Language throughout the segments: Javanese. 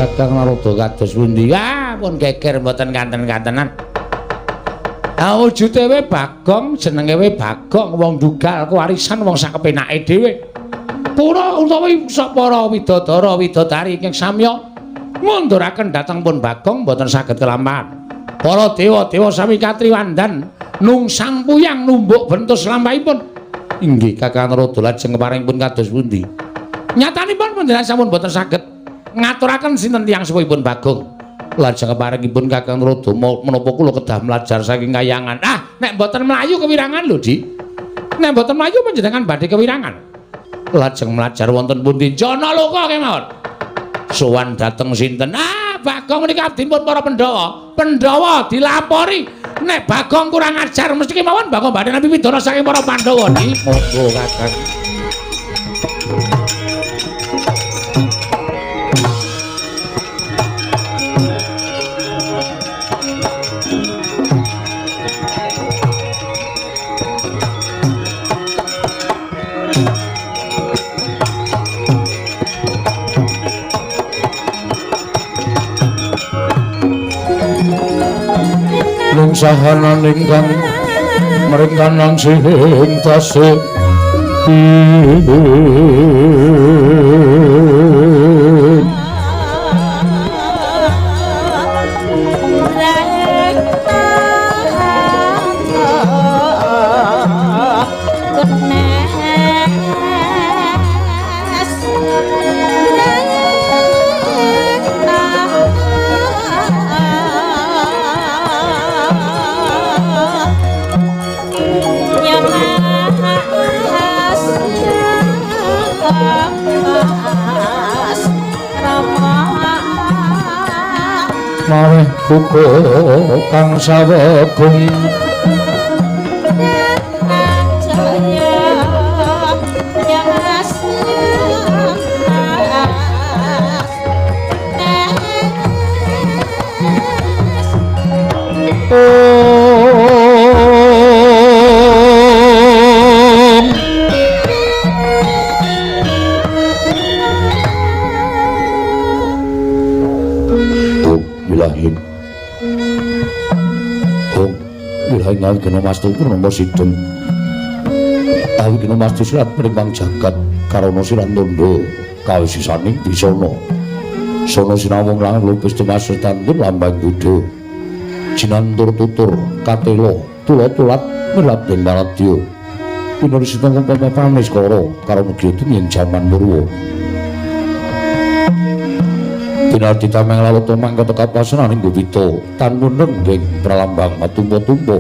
Kakang Narada kados pundi? Ah, pun geger mboten kanten-kantenan. Ah, wujude we Bagong, jenenge we Bagong, wong dugal kewarisan wong sak kepenake dhewe. Pura utawi para widodara widodari ingkang samya ngunduraken dhateng pun Bagong mboten saged kelampahan. Para dewa-dewa sami katriwandan nungsang puyang numbuk bentus lampahipun. Inggih Kakang Narada lajeng keparingipun kados pundi? Nyatanipun panjenengan sampun mboten saged ngaturaken sinten tiyang sepuhipun Bagong. Lajeng keparingipun Kakang Narada menapa kula kedah mlajar saking kayangan. Ah, nek mboten mlayu kewirangan lho, Dik. Nek mboten mlayu panjenengan badhe kewirangan. Lajeng mlajar wonten pundi? Janaloka kemawon. Sowan dhateng sinten? Ah, Bagong menika abdinipun para Pandhawa. Pandhawa dilapori nek Bagong kurang ajar mesti kemawon Bagong badhe nampi pidana saking para Pandhawa, Dik. Monggo Kakang. Sahanan ingkang mringkanan sing tasih maweh buka kang sawegung Awigena mastu purnama sidem. Awigena mastu sirat primbang jagat karana sirat tandha kawisisaning bisana. Sono sinawung lang lupis tumas tantun lambang kuda. Jinantur tutur katela tula-tulat milabdeng maradya. Pinulisita kumpama paniskara karana gyata ing jaman Purwa. Pinardi tameng laluta mangkata kapasenaning gupita tanpa nenggeng pralambang matumpa-tumpa.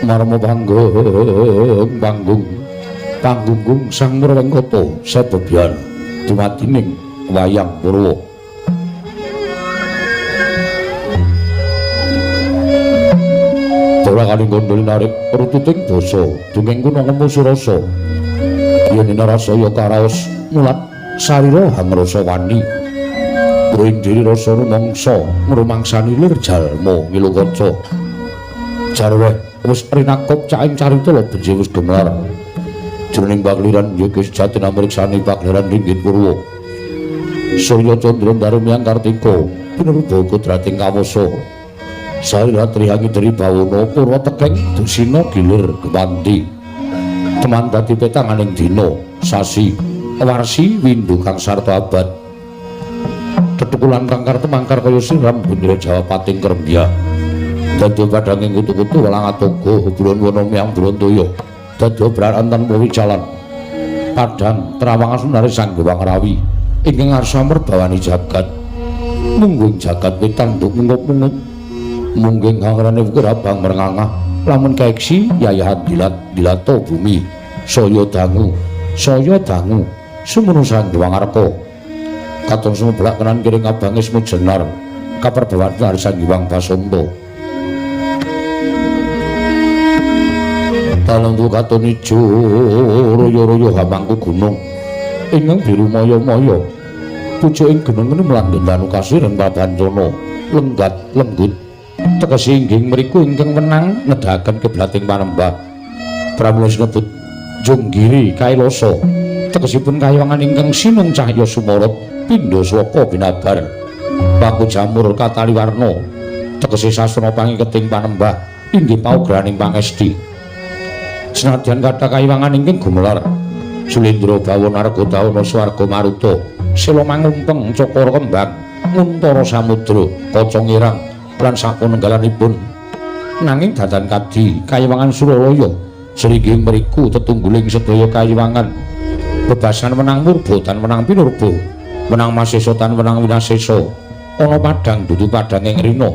Marma panggung panggung panggunggung sang Murwengkata sebebyan dumadining wayang Purwa. Dora kaling gondol narik rututing basa dungeng kuna ngemu surasa yen narasaya karaos mulat sarira hangrasa wani ing diri rasa rumangsa ngrumangsani lir jalma ngilu kaca jarweh wis rinakop caing carita benji wis gemelar jroning pakliran yoga sejati namriksani pakliran ringgit purwa surya candra darumyang kartika pinuruba kodrating kawasa sarira trihangi dari bawana purwa tekeng dusina gilir gewanti teman dadi petanganing dina sasi warsi windu kang sarta abad tetukulan kang kartemangkar kaya siram bendera Jawa pating krembya dadi padhanging kutu-kutu welang atoga bulan wana miyang Brontoya dadi obraran tanpa wicalan padhang trawangan sunare Sang Hyang Rawi ingkang ngarsa merbawani jagat mungguing jagat wetan nduk mungup-mungup mungging hangrane ukur abang merengangah lamun kaeksi yayahan dilat dilato bumi saya dangu sumunu Sang Hyang Arka katon sumeblak kanan kiring abange sumujenar kaperbawan Sang Hyang Basanta talung katon ijo royo-royo hamangku gunung ingkang biru maya-maya pucuking gunung ngene mlandheng danu kasiren prabancana lenggat lenggut tegese inggih mriku ingkang wenang nedhaken kiblating panembah pramila sinebut Jonggiri Kailasa Tegesipun kayiwangan ingkang sinung cahya sumorot pindha swaka binabar. Paku jamur katali warna tegese sasana pangiketing panembah inggih paugraning pangesti. Senadyan kathah kayiwangan ingkang gumelar Sulindra bawana arga dawana swarga maruta sela mangumpeng cakara kembang nguntara samudra kaca ngirang lan sapunenggalanipun. Nanging dadan kadi kayiwangan Suralaya sringgih mriku tetungguling sedaya kayiwangan bebasan wenang murba tan wenang pinurba wenang masesa tan wenang winasesa. Ana padhang dudu padhanging rina,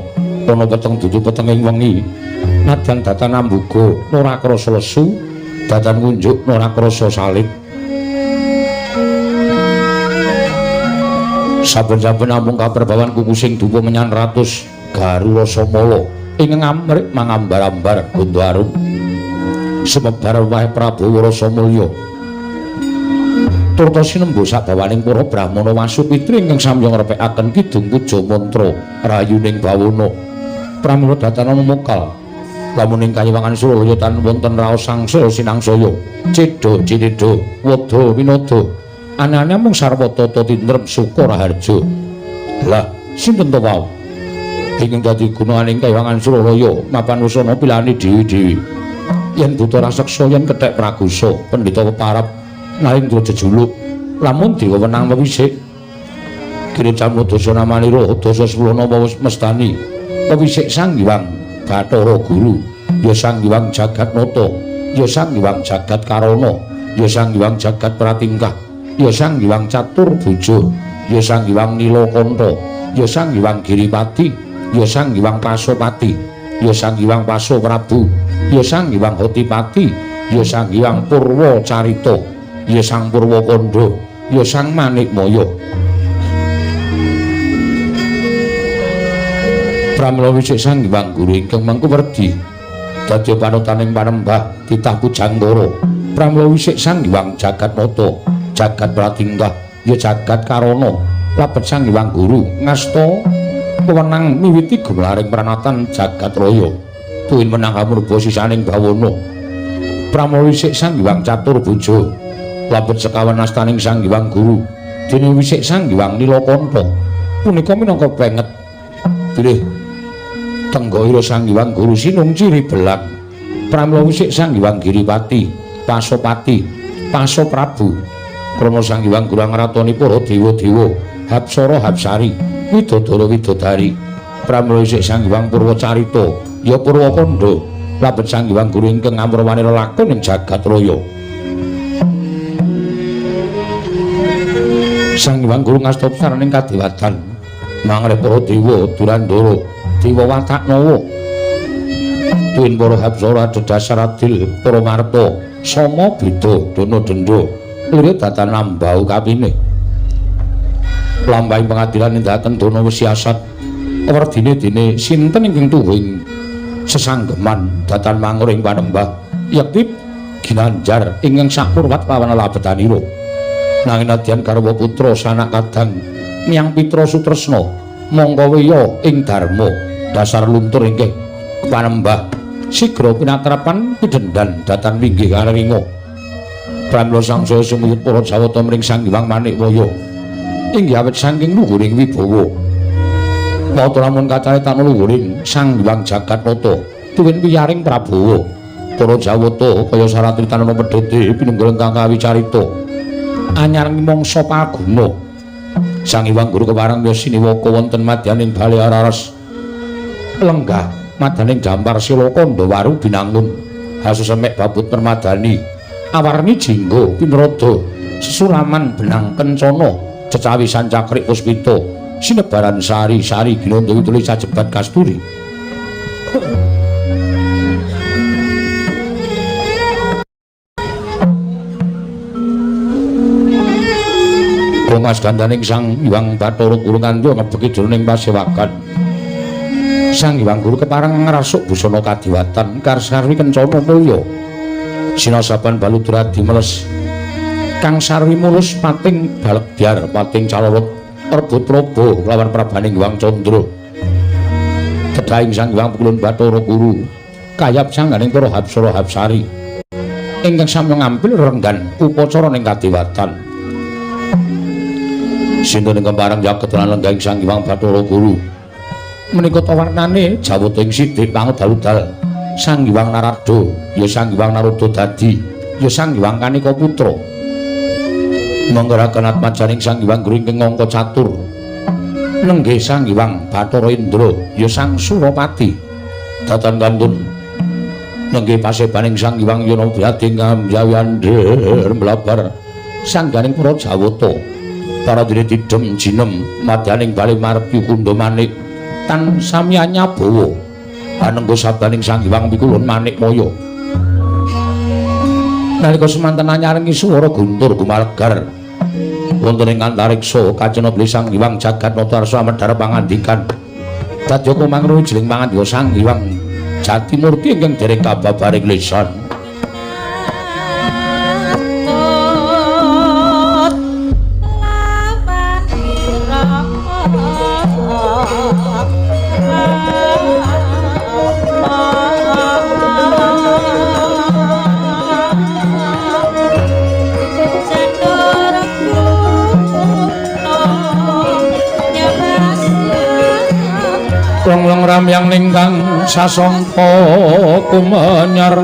ana peteng dudu petenging wengi. Nadyan datan ambuga ora krasa lesu, datan ngunjuk ora krasa salib. Saben-saben namung kaperbawan kukusing dupa menyan ratus garu rasa mala ing ngamrik mangambar-ambar gondo arum. Sumebar wae Prabawa rasa mulya. Turta sinembo sabawaning para brahmana Wasupitri ingkang samya ngrepekaken kidung puja mantra rayuning bawana. Pramila datan mukal lamun ing kayiwangan Suralaya tan wonten raos sangsaya sinangsaya cedha cinedha wada winada anane mung sarwa tata tintrem suka raharja. Lah sinten to wau ingkang dadi gunaning kayiwangan Suralaya mapan wusana pilane dhewe-dhewe? Yen buta raseksa yen kethek pragusa pendhita peparap Narendra jejuluk lamun dewa wenang mewisik kira camudasa namanira dasa sepuluh napa mestani pewisik Sang Hyang Bathara Guru ya Sang Hyang Jagatnata ya Sang Hyang Jagat Karana ya Sang Hyang Jagat Pratingkah ya Sang Hyang Caturbuja ya Sang Hyang Nilakantha ya Sang Hyang Giripati ya Sang Hyang Pasopati ya Sang Hyang Paso Prabu ya Sang Hyang Hotipati ya Sang Hyang Purwacarita ya Sang Purwakandha ya Sang Manikmaya. Pramila wisik Sang Hyang Guru ingkang mangku werdi dadi panutaning panembah titah pujangkara. Pramila wisik Sang Hyang Jagatnata jagat pratingkah ya jagat karana labet Sang Hyang Guru ngasta wewenang miwiti gumlaring pranatan jagat raya tuwin menang amurba sisaning bawana. Pramila wisik Sang Hyang Caturbuja labet sekawan astaning Sang Hyang Guru dene wisik Sang Hyang Nilakantha punika minangka penget bilih tenggaira Sang Hyang Guru sinung ciri belang. Pramila wisik Sang Hyang Giripati Pasopati Paso Prabu krana Sang Hyang Guru ngratoni para dewa-dewa hapsara hapsari widodara widodari. Pramila wisik Sang Hyang Purwacarita ya Purwakandha labet Sang Hyang Guru ingkang ngamurwani lelakon ing jagat raya. Sang Hyang Guru ngasta saraning kadewatan mangreh para dewa Durandara dewa Wataknawa tuwin para hapsara adhedhasar adil para marta sama beda dana denda lire datan nambau kapine lampahing pengadilan nindakaken dana wesiasat werdine dene sinten ingkang tuwing sesanggeman datan mangur ing panembah yekti ginanjar ingkang sapurwat lawan labetanira. Nanging nadyan garwa putra sanak kadang miyang pitra sutresna mongko weya ing dharma dasar luntur inggih panembah sigra pinatrapan pidhendan datan winggih karinga. Pramila sangsaya sumuyut para Jawata mring Sang Hyang Manikmaya inggih awit saking luhuring wibawa. Wata lamun kacaritan luhuring Sang Hyang Jagatnata tuwin wiyaring Prabawa. Para Jawata kaya saratritanana pedhete pinunggul kang kawicarita anyar mangsa paguna. Sang Hyang Guru kepareng siniwaka wonten madyaning bale Araras lenggah madaning dampar Silaka Ndawaru binangun hasusemek babut permadani awarni jingga pinrada sesulaman benang kencana cecawisan cakrik puspita sinebaran sari-sari ginanda wituli sajebat kasturi. Mas gandaning Sang Hyang Bathara Guru kandha ngebeki jroning pasewakan. Sang Hyang Guru kepareng ngrasuk busana kadiwatan karsarwi kencana mulya. Sinasaban baludra dimeles kang sarwi mulus pating balekbyar pating calawet rebut probo lawan prabaning Hyang Candra. Tedhahing Sang Hyang Pukulun Bathara Guru kayap sangganing para hapsara hapsari. Ingkang sami ngampil renggan upacara ning kadewatan. Sinten ingkang pareng jaket lan lenggahing Sang Hyang Bathara Guru. Menika ta warnane jawata ing sithik pangudal-udal Sang Hyang Narada, ya Sang Hyang Narada dadi, ya Sang Hyang Kanika Putra. Manggaraken atmajaning Sang Hyang Guru ingkang angka catur. Nenggih Sang Hyang Bathara Indra, ya Sang Surapati. Datan kantun nenggih pasebaning Sang Hyang Yana Byati ngambyayandher mlabar sangganing para Jawata. Para dene didhem jinem madyaning bali marep Yukunda manik tan samya nyabawa. Anengga sabaning Sang Hyang Pikulun manik maya. Nalika semanten anyarengi swara guntur gumalegar wonten ing antariksa kacena bli Sang Hyang Jagat Nata Arsa amedhar pangandikan. Dadya kumangru jeling pangandika Sang Hyang Jatimurti ingkang dereng kababaring lisan. Long-long ramyang ningkang sasongko kumenyar.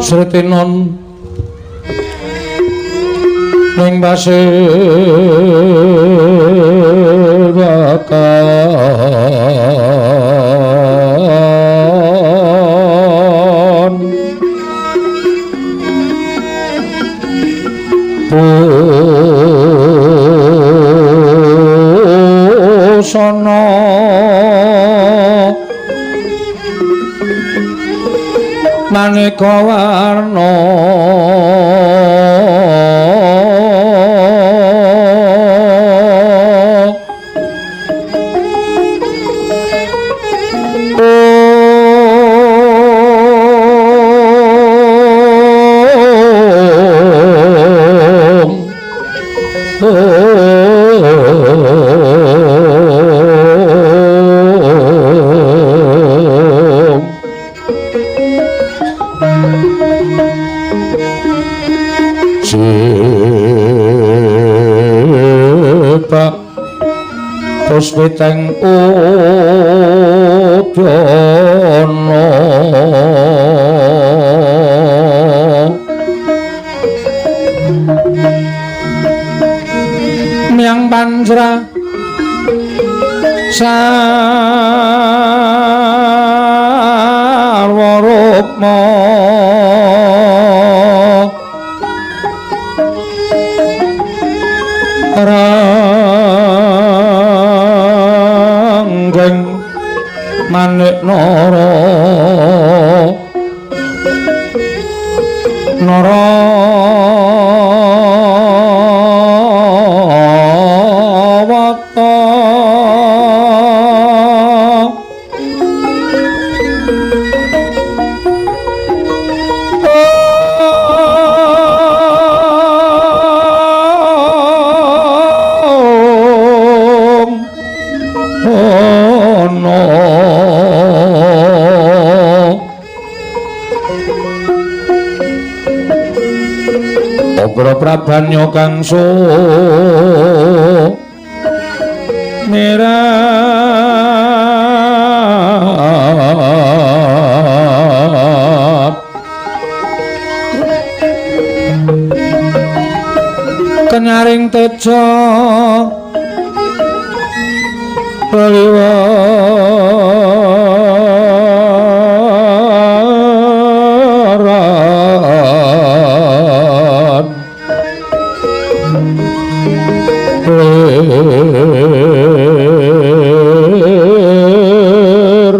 Sretinon ning pasir bakon busana maneka warna Puspiteng udana miang pancra sarwa rukma ranggeng manik nara nara wata Agra Prabanya kangso mirat kenyaring teja peliwaran lir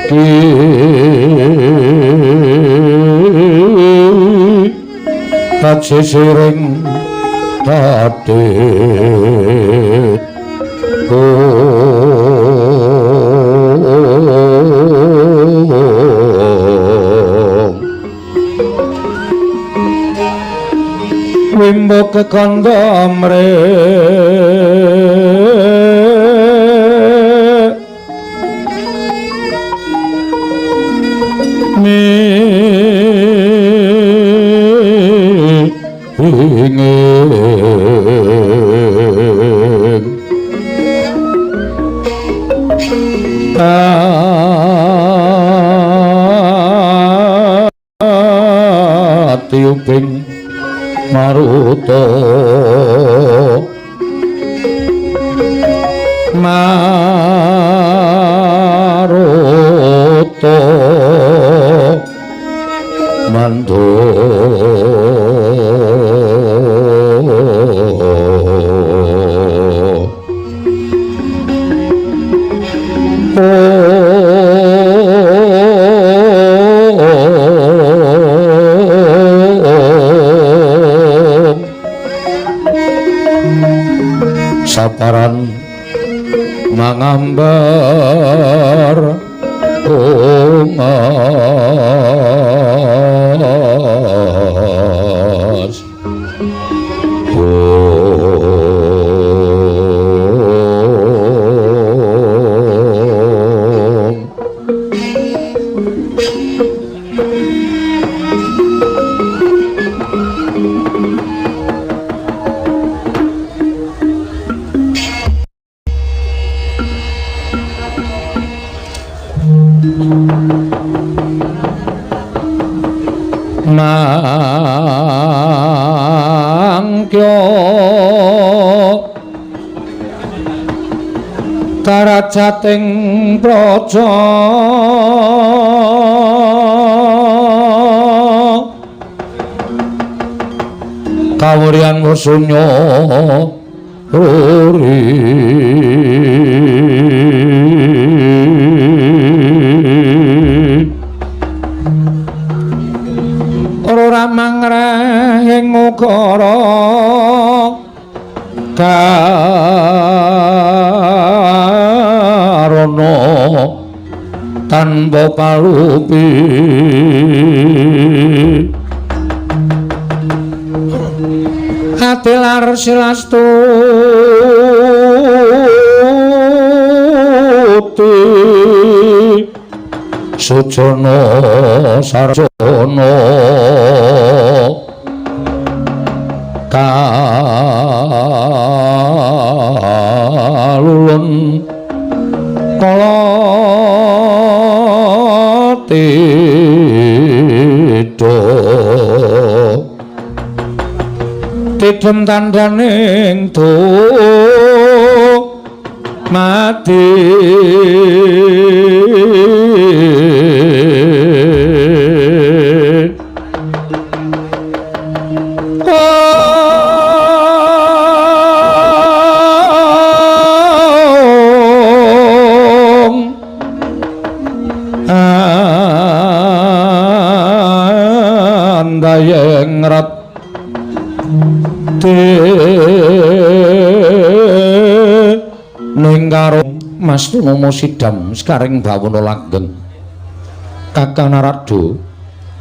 ki sisiring dadi wimbo kekandha mrek mingin atiuping maruta maruta mandu saparan mangambar unga. Mangkya karajating praja kawuryan sunya ruri ora mangreh ing ukara karana tanpa palupi atilar silastuti sujana sarjana kalulun kala tidha tidhem tandhaning mati. Andayeng rat ning karo Mas Tunomo Sidam sekaring bawana langgeng Kakang Narada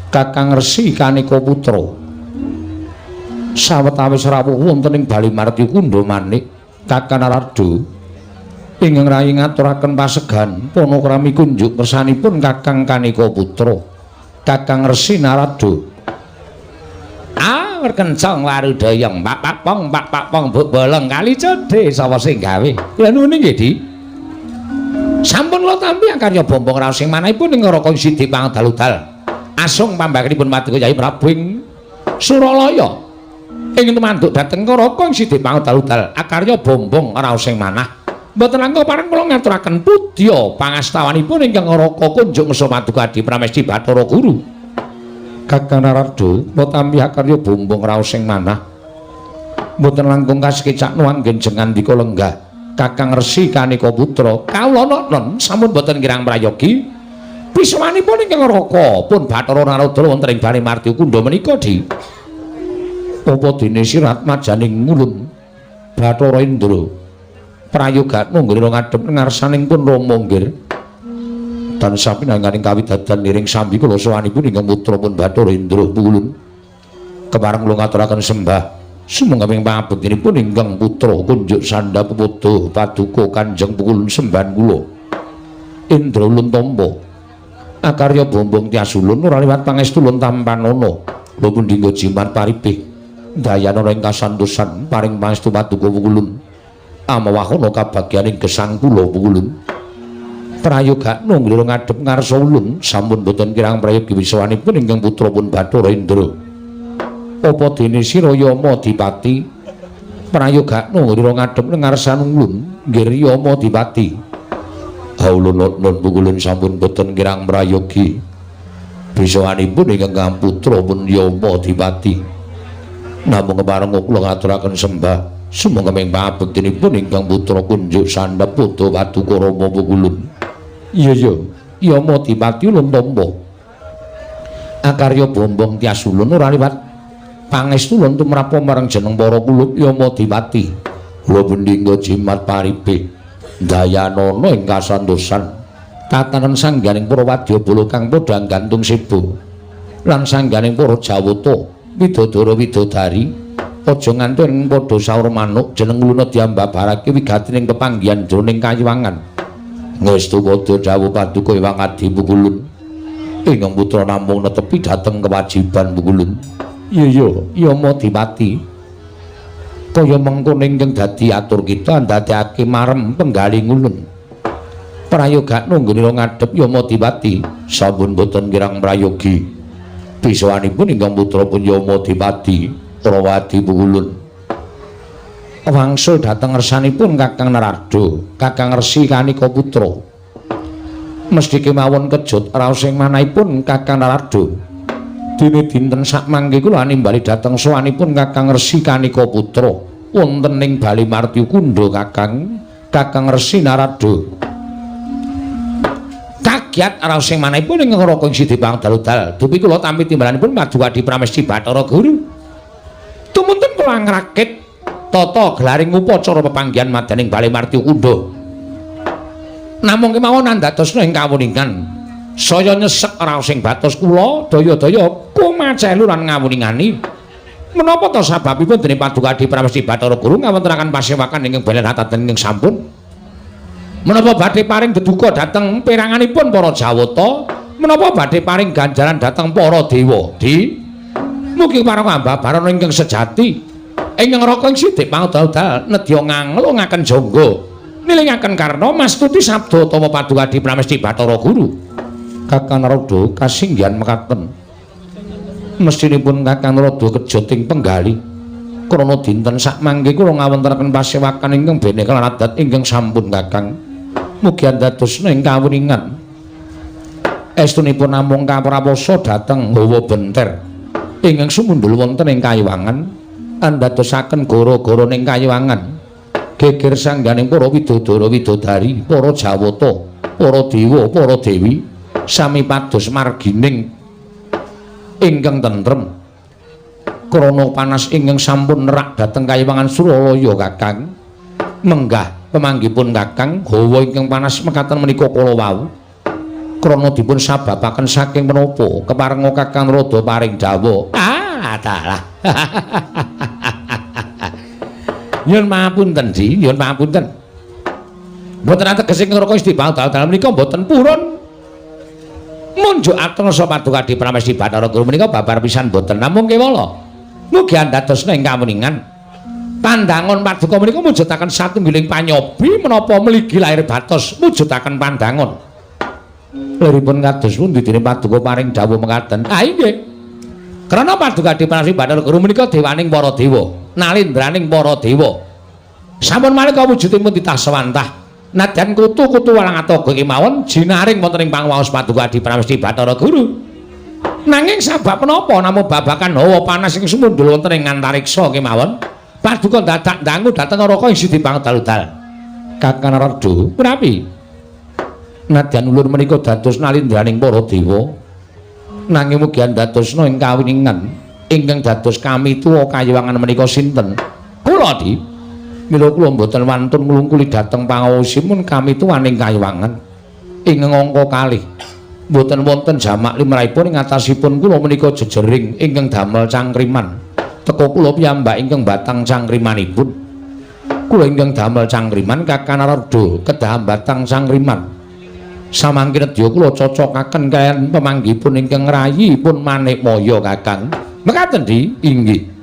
Kakang Resi Kanika Putra sawetawis rawuh wonten ing Bali Marti Kundha Manik. Kakang Narada ingkang rayi ngaturaken pasegan panakrami kunjuk kersanipun Kakang Kanika Putra Kakang Resi Narada. Kencang warudayang pak pak pong pak pak pong buk bolong kali cedhe sapa sing gawe. Lha nuwun nggih Di. Sampun kula tampi akarya bombong raos sing manahipun ing Raka Sidi pangdaludal. Asung pambakenipun Paduka Yai Prabu ing Suralaya. Ing tumanduk dhateng Raka Sidi pangdaludal akarya bombong raos sing manah. Mboten langkung pareng kula ngaturaken pudya pangastawanipun ingkang Raka kunjuk ngesa Paduka Adi Pramesti Bathara Guru. Kakang Narada kula tampi akarya bombong raos sing manah. Mboten langkung kasekecakno anggen jengandika lenggah Kakang Resi Kanika Putra kawula non sampun boten kirang prayogi piswanipun ingkang Raka pun Bathara Narada wonten ing Bali Marti Kundha menika Di. Apa dene sirat majaning ngulun Bathara Indra prayogatmo nggih ngadhep ngarsaning pun Rama nggih. Tansah pinanganing kawidadan niring sambi kula sowanipun ingkang putra pun Bathara Indra pulun. Kepareng kula ngaturaken sembah sumangga ing pangabektinipun ingkang putra kunjuk sandha pepodo paduka Kanjeng Pulun sembahan kula. Indra ulun tampa akarya bombong tias ulun ora liwat pangestu ulun tampanana. Kula pundi nggo jimat paripih dayanana ing kasantosan paring pangestu paduka pulun. Amawahana kabagyaning gesang kula pulun. Prayogakno nglira ngadhep ngarsa ulun sampun boten kirang prayogi wisawanipun ingkang putra pun Bathara Indra. Apa dene sira Yama Dipati prayogakno nglira ngadhep ngarsan ulun nggih Yama Dipati. Ulun nun pungulun sampun boten kirang prayogi wisawanipun ingkang putra pun Yama Dipati. Namung kepareng kula ngaturaken sembah sumangga ing pangabektinipun ingkang putra kunjuk sandhap padha paduka Rama pungulun. Iya iya, Yama Dipati ulun tampa. Akarya bombong tias ulun ora liwat pangestu ulun tumrap marang jeneng para kulup Yama Dipati. Kula pundi nggo jimat paripih dayanana ing kasantosan tatanan sangganing para wadyabala kang padha gantung seba lan sangganing para jawata widodara widodari aja nganti ing padha saur manuk jeneng ulun diambabarake wigatining pepanggihan jroning kayiwangan. Ngestu padha dawuh paduka Hyang Adi Pukulun. Ingkang putra namung netepi dhateng kewajiban Pukulun. Iya iya, Yama Dipati. Kaya mengkono ingkang dadi atur kita ndadekake marem penggaling ulun. Prayogakno nggone ngadhep Yama Dipati sampun boten kirang prayogi. Bisawanipun ingkang putra pun Yama Dipati Rawadi Pukulun. Wangsul dhateng ngersanipun Kakang Narada, Kakang Resi Kanika Putra. Mesthi kemawon kejut raos ing manahipun Kakang Narada. Dene dinten sakmangke kula nimbali dhateng sowanipun Kakang Resi Kanika Putra wonten ing Bali Martyukunda Kakang, Kakang Resi Narada. Kagiat raos ing manahipun ing Raka ing Sidi Pangdaludal. Dupi kula tampi timbalanipun Paduka Adi Pramesti Bathara Guru. Tumunten kula ngrakit tata gelaring upacara pepanggihan madyaning Bali Martyukunda. Namung kemawon andadosna ing kawuningan. Saya nyesek raos ing batos kula daya-daya kumacelu lan ngawuningani. Menapa ta sababipun dene Paduka Adi Pramesti Bathara Guru ngawontenaken pasewakan ingkang belen ataten ingkang sampun? Menapa badhe paring deduka dhateng peranganipun para Jawata? Menapa badhe paring ganjaran dhateng para dewa? Di mugi parang ambabarana ingkang sejati ingkang raka ing sidik pangdal-dal nedya nganglungaken jangga nilingaken karna mastuti sabda utawa Paduka Adi Pramesti Bathara Guru. Kakang Narada kasinggihan mekaten. Mestinipun Kakang Narada kejut ing penggali. Krana dinten sakmangke kula ngawontenaken pasewakan ingkang bene kelan adat ingkang sampun Kakang. Mugi andadosna ing kawuningan. Estunipun namung kaprawosa dhateng hawa benter ingkang sumundhul wonten ing kayiwangan, andadosaken gara-gara ning kayiwangan. Geger sangganing para widodara widodari, para jawata, para dewa, para dewi sami pados margining ingkang tentrem. Krana panas ingkang sampun nerak dhateng kayiwangan Suralaya Kakang. Menggah pemanggipun Kakang, hawa ingkang panas mekaten menika kala wau krana dipun sababaken saking menapa keparenga Kakang Narada paring dawuh. Ah, dalah. Nyuwun pangapunten, Di, nyuwun pangapunten. Mboten ateges ing neraka istiqbal dalem menika mboten purun. Munjuk atrasa Paduka Adi Pramesti Bathara Guru menika babar pisan mboten namung kewala. Mugi andadosna ing kawuningan. Pandangon paduka menika mujudaken satunggiling panyobi menapa mligi lahir batos mujudaken pandangon. Liripun kados pundi dene paduka paring dawuh mekaten? Ah inggih. Krana Paduka Adi Pramesti Bathara Guru menika dewaning para dewa, nalindraning para dewa. Sampun malih wujudipun titah sewantah. Nadyan kutu-kutu walang atoga kemawon jinaring wonten ing pangwaos Paduka Adi Pramesti Bathara Guru. Nanging sabab menapa namung babakan hawa panas ing sumundhul wonten ing antariksa kemawon, paduka dadak dangu dhateng neraka ing sidi pangdal-dal. Kakang Narada, punapi? Nadyan ulun menika dados nalindraning para dewa, nanging mugi andadosna ing kawiningan ingkang dados kamituwa kayiwangan menika sinten? Kula, Di. Mila kula mboten wantun nglungkuli dhateng pangaosipun kamituwaning kayiwangan ing angka kalih. Mboten wonten jamak limrahipun ing atasipun kula menika jejering ingkang damel cangkriman. Teka kula piyambak ingkang batang cangkrimanipun. Kula ingkang damel cangkriman Kakang Narada kedah batang cangkriman. Samangke nedya kula cocokaken kaliyan pemanggipun ingkang ngrayipun Manikmaya Kakang. Mekaten, Di? Inggih.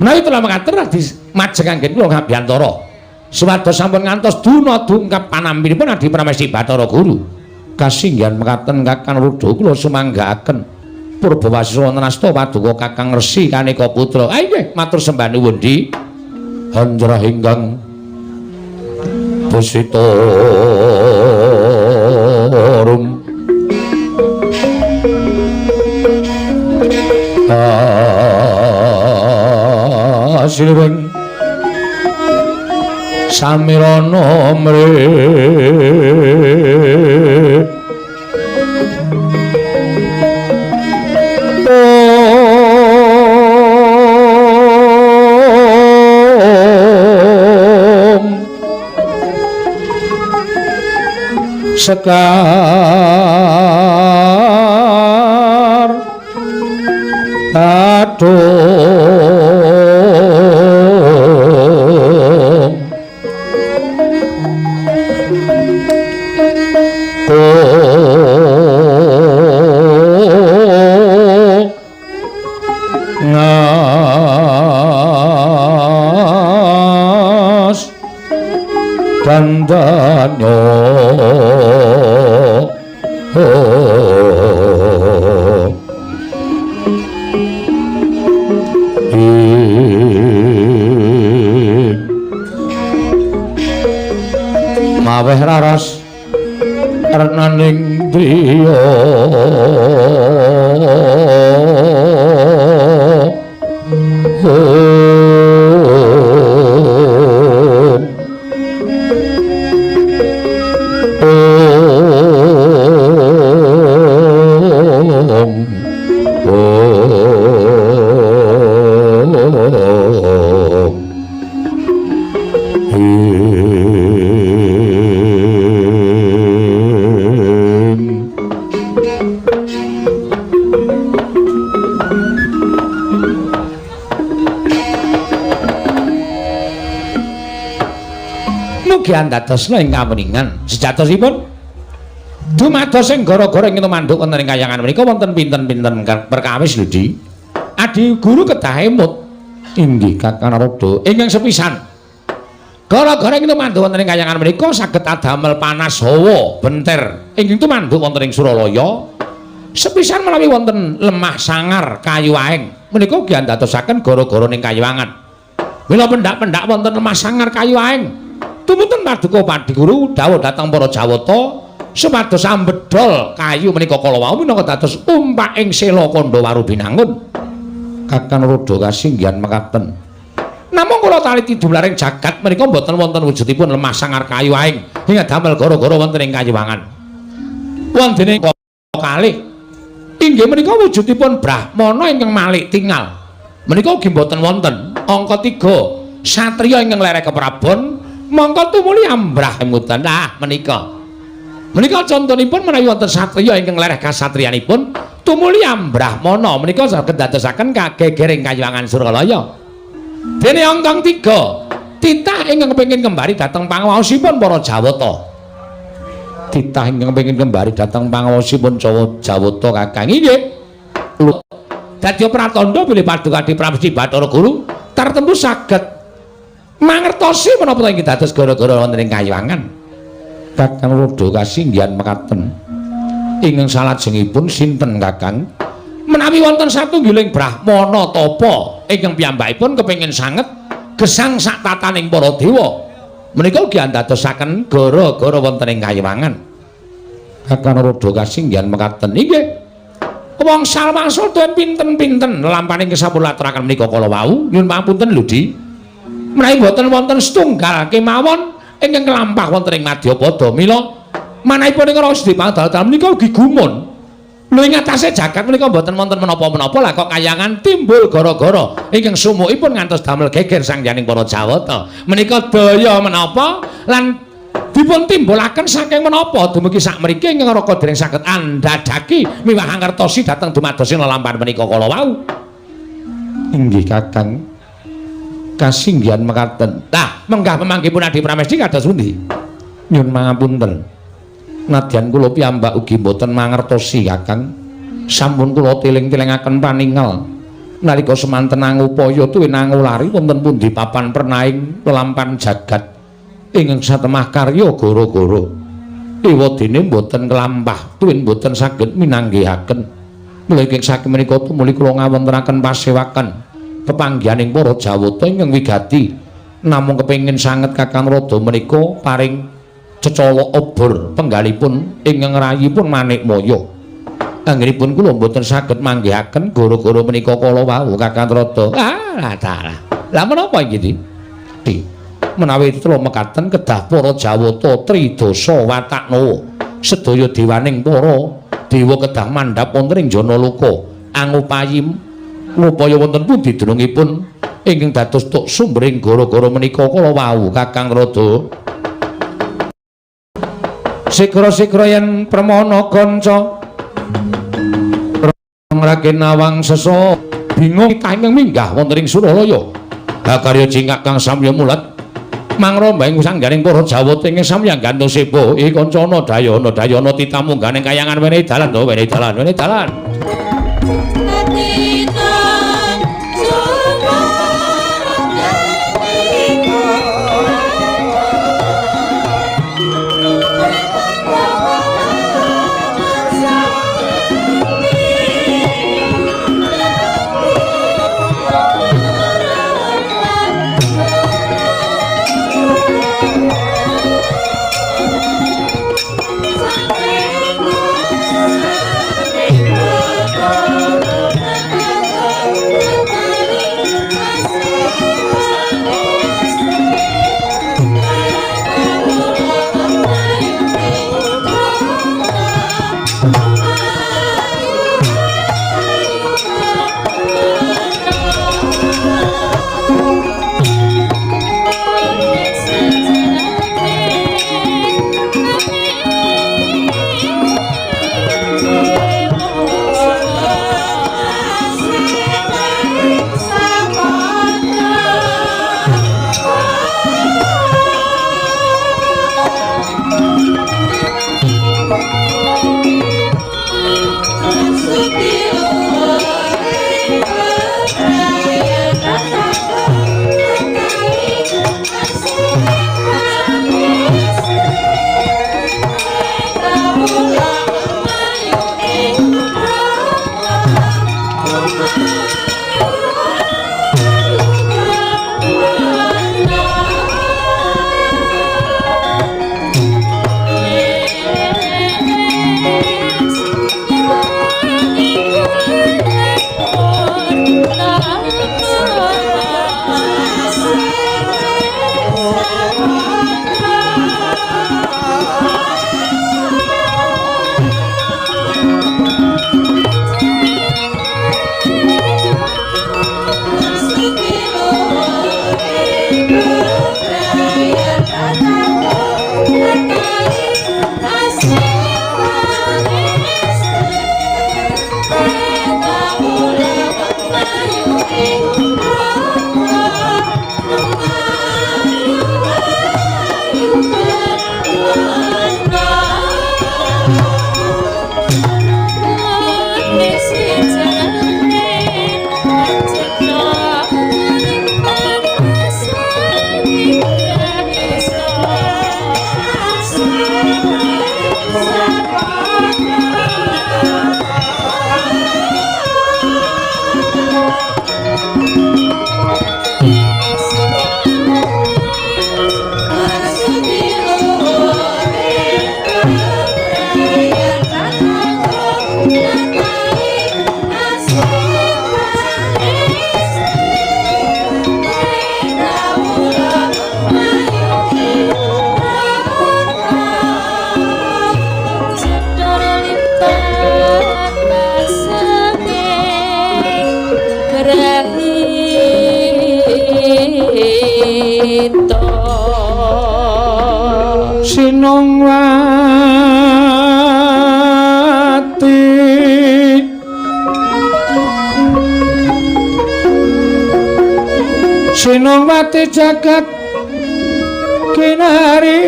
Menawi telah mekaten radi majeng anggen kula ngabiyantara. Supados sampun ngantos duna dungkap panampinipun Adi Pramesti Bathara Guru. Kasinggihan mekaten Kakang Narada kula sumanggaaken purbawasisa wonten asta paduka Kakang Resi Kanika Putra. Ah inggih, matur sembah nuwun, Di. Hanjrah ingkang busita rum asireng samirana mre sekar adung ngas dandanyo. Aweh raras renaning driya. Mugi andadosna ing kameningan. Sejatosipun dumados ing gara-gara ing tumanduk wonten ing kayangan menika wonten pinten-pinten perkawis lho, Di. Adi guru kedah emut. Inggih Kakang Narada. Ingkang sepisan, gara-gara ing tumanduk wonten ing kayangan menika saged adamel panas hawa benter ingkang tumanduk wonten ing Suralaya. Sepisan menawi wonten lemah sangar kayu aeng menika ugi andadosaken gara-gara ning kayuwangan. Mila pendak-pendak wonten lemah sangar kayu aeng, tumunten paduka Padiguru dawuh dhateng para Jawata supados ambedol kayu menika kala wau minangka dados umpaking sela kandha Warubinangun. Kakang Narada kasinggihan mekaten. Namung kula taliti dumlaring jagat menika mboten wonten wujudipun lemah sangar kayu aeng hingga damel gara-gara wonten ing kayuwangan. Wontene kalih inggih menika wujudipun brahmana ingkang malik tingal. Menika ugi mboten wonten. Angka 3 satriya ingkang lereh keprabon mongko tumuli ambrah emutan. Nah menika. Menika contonipun menawi wonten satriya ingkang lereh kasatriyanipun tumuli ambrahmana menika saged dadosaken kagegering kayuwangan Suralaya. Dene angka 3 titah ingkang kepengin kembali dhateng pangaosipun para Jawata. Titah ingkang kepengin kembali dhateng pangaosipun Jawata Kakang inggih. Dadi pratandha bilih paduka Adi Pramesti Bathara Guru tartemtu saged mangertosi menapa ingkang dados gara-gara wonten ing kayuwangan. Kakang Narada kasinggihan mekaten. Ingkang salajengipun sinten Kakang? Menawi wonten satunggiling brahmana tapa ingkang piyambakipun kepengin sanget gesang sak tataning para dewa, menika ugi andadosaken gara-gara wonten ing kayuwangan. Kakang Narada kasinggihan mekaten. Inggih. Wong salwangsul tuwin pinten-pinten lelampaning sampun laturaken menika kala wau. Nyuwun pangapunten lho, Di. Menawi boten wonten setunggal kemawon ingkang kelampah wonten ing Madyapada, mila manahipun ing Rasa Dipangdal menika ugi gumun. Lho ing atase jagat menika boten wonten menapa-menapa lah kok kayangan timbul gara-gara ingkang sumukipun ngantos damel geger sangyaning para Jawata. Menika daya menapa lan dipun timbulaken saking menapa dumugi sakmriki ingkang raka dereng saged andhadhaki miwah angertosi dhateng dumadosi lelampahan menika kala wau. Inggih Kakang. Kasinggihan mekaten. Lah, menggah pemanggihipun Adi Pramesti kados pundi? Nyuwun pangapunten. Nadyan kula piyambak ugi mboten mangertosi Kakang. Sampun kula tiling-tilingaken paningal nalika semanten angupaya tuwin angulari wonten pundi papan pernaing lelampahan jagat ingkang satemah karya gara-gara. Ewadene mboten kelampah tuwin mboten saged minanggihaken. Mula ingkang saking menika tumuli kula ngawontenaken pasewakan pepanggihaning para Jawata ingkang wigati. Namung kepengin sanget Kakang Narada menika paring cecolok obor penggalipun ingkang rayipun Manikmaya. Anggenipun kula mboten saged manggihaken gara-gara menika kala wau Kakang Narada. Ah, dalah. Lah menapa iki, Di? Menawi tetela mekaten kedah para Jawata tridasa wataknawa sedaya dewaning para dewa kedah mandhap wonten ing Janaloka angupayi ngupaya wonten pundi dunungipun ingkang dados tuk sumbering gara-gara menika kala wau Kakang Narada. Sigra-sigra yen premana kanca ngrake nawang sesa bingung ingkang minggah wonten ing Suralaya. Bakarya cingak kang samya mulat mangromba ing sangganing para Jawata ingkang samya gantung sepo. Ih kancana dayana dayana titamu ngganing kayangan wenehi dalan to, wenehi dalan, wenehi dalan. Sinungwati Sinungwati jagat kinari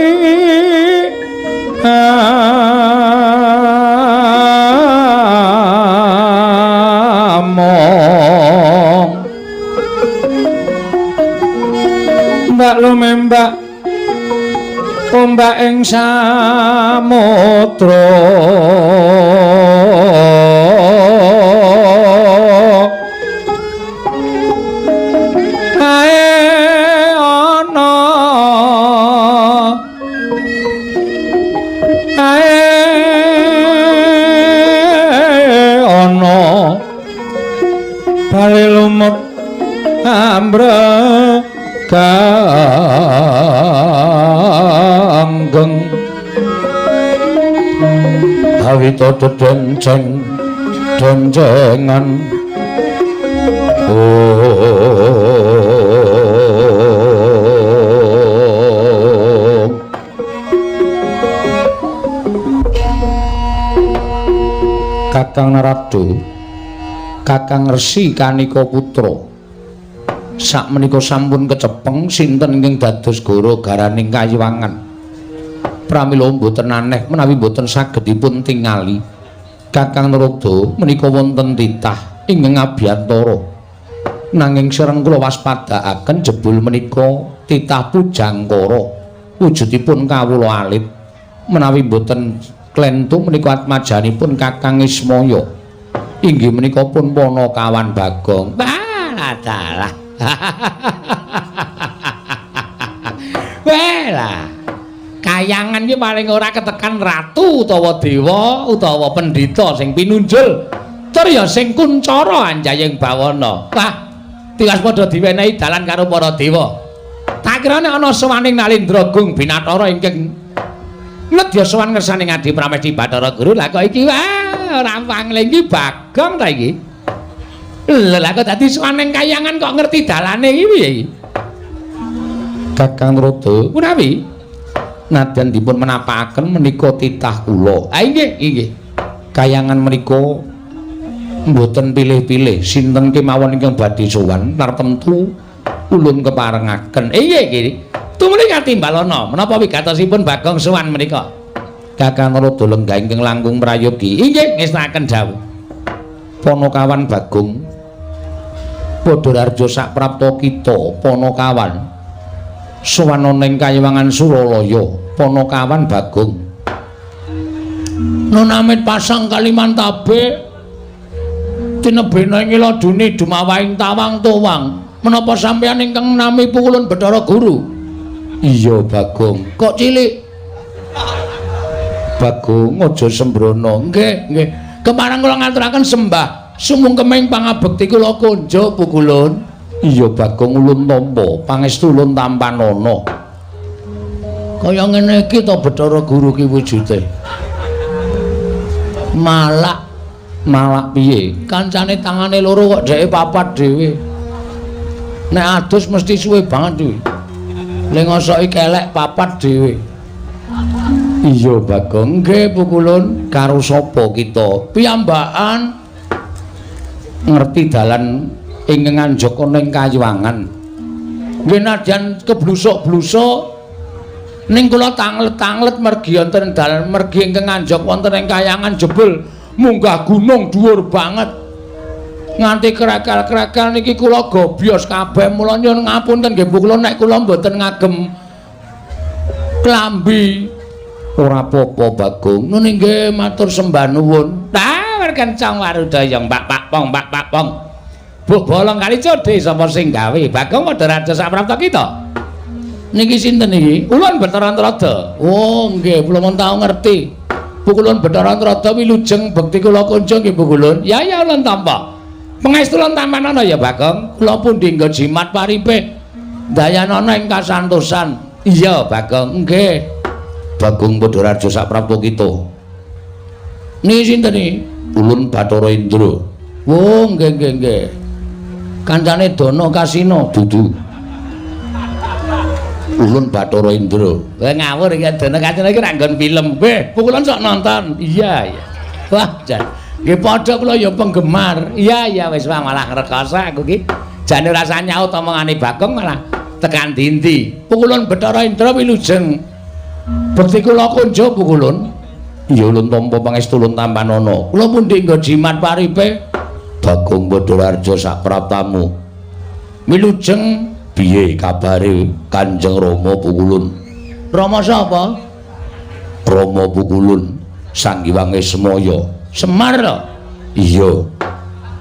among mbak lumembak ombak ing samudra ae ana ae ana bali lumut ambrek ganggeng awita dedenceng dencengan Kakang Narada, Kakang Resi Kanika Putra, sakmenika sampun kecepeng sinten ingkang dados goro garaning kayiwangan. Pramila mboten aneh menawi mboten saged dipun tingali. Kakang Narada menika wonten titah ingkang abiyantara. Nanging sereng kula waspadaaken jebul menika titah pujangkara wujudipun kawula alit. Menawi mboten klentu menika atmajanipun Kakang Ismaya. Inggih menika pun Panakawan Bagong. Wah, dalah. Welah. Kayangan iki paling ora ketekan ratu utawa dewa utawa pendhita sing pinunjul tur ya sing kuncara anjayeng bawana. Wah, tiwas padha diwenehi dalan karo para dewa. Tak kira nek ana sowaning Nalindra Gung Binathara ingkang nedya sowan ngersane Ngadi Pramesti Bathara Guru. Lah kok iki wah ora pangling iki Bagong ta iki. Lha lah kok dadi sowan ning kayangan kok ngerti dalane iki piye iki? Kakang Narada, punawi nadyan dipun menapakaken menika titah kula. Ah inggih, inggih. Kayangan menika mboten pilih-pilih sinten kemawon ingkang badhe sowan tartemtu ulun keparengaken. Inggih iki. Tumuli katimbalana menapa wigatosipun Bagong sowan menika? Kakang Narada lenggah ingkang langkung prayogi. Inggih ngestakaken dawuh. Panakawan Bagong padha rarja saprapta kita Panakawan sowan ana ing kayiwangan Suralaya. Panakawan Bagong nunamit pasang Kalimantabe Tinebena ing ladune dumawahing tawang tuwang. Menapa sampeyan ingkang nami Pukulun Bathara Guru? Iya, Bagong. Kok cilik? Bagong aja sembrono. Nggih, nggih. Kepareng kula ngaturaken sembah sumungkeming pangabekti kula konjo Pukulun. Iya, Bagong, ulun tampa, pangestu ulun tampanana. Kaya ngene iki to Bathara Guru ki wujude. Malak, malak piye? Kancane tangane loro kok dheke papat dhewe. Nek adus mesti suwe banget kuwi. Le ngosoki kelek papat dhewe. Iya, Bagong. Nggih, Pukulun. Karo sapa kita? Piyambakan ngerti dalan ing nganjaka ning kayuwangan. Nggih, nadyan keblusuk-blusuk ning kula tanglet-tanglet mergi wonten dalan mergi ingkang nganjak wonten ing kayangan jebul munggah gunung dhuwur banget. Nganti krekel-krekel niki kula gobyos kabeh. Mula nyuwun ngapunten nggih Pukulun nek kula mboten ngagem klambi. Ora apa-apa, Bagong. Nun nggih matur sembah nuwun. Tah kencang warudaya mbak pak pong mbak pak pong. Buh bolong kali codhe sapa sing gawe? Bagong padha raja saprapta kita. Niki sinten niki? Ulun Bathara Antrada. Oh nggih, kula mun tau ngerti. Pukulun Bathara Antrada wilujeng bekti kula kunjung nggih Pukulun. Ya ya ulun tampa. Pangestu ulun tampanana ya Bagong. Kula pundi nggo jimat paripe. Dayanana ing kasantosan. Iya Bagong, nggih. Bagong padha raja saprapta kita. Niki sinten niki? Ulun Bathara Indra. Oh nggih nggih nggih. Kancane Dana Kasino dudu. Ulun Bathara Indra. Wah ngawur iki Dana Kasino iki rak nggon film. Weh, Pukulun sok nonton. Iya iya. Wah, jan. Nggih padha kula ya penggemar. Iya iya wis wah malah ngrekoso aku ki. Jane ora usah nyaut omongane Bagong malah tekan dindi. Pukulun Bathara Indra wilujeng. Bekti kula kunjo Pukulun. Iya ulun tampa pangestu ulun tampanana. Kula pundi nggo jimat paripe? Bagong Badararja sapraptamu. Wilujeng piye kabare Kanjeng Rama Pukulun? Rama sapa? Rama Pukulun Sang Hyang Semaya. Semar lho. Iya.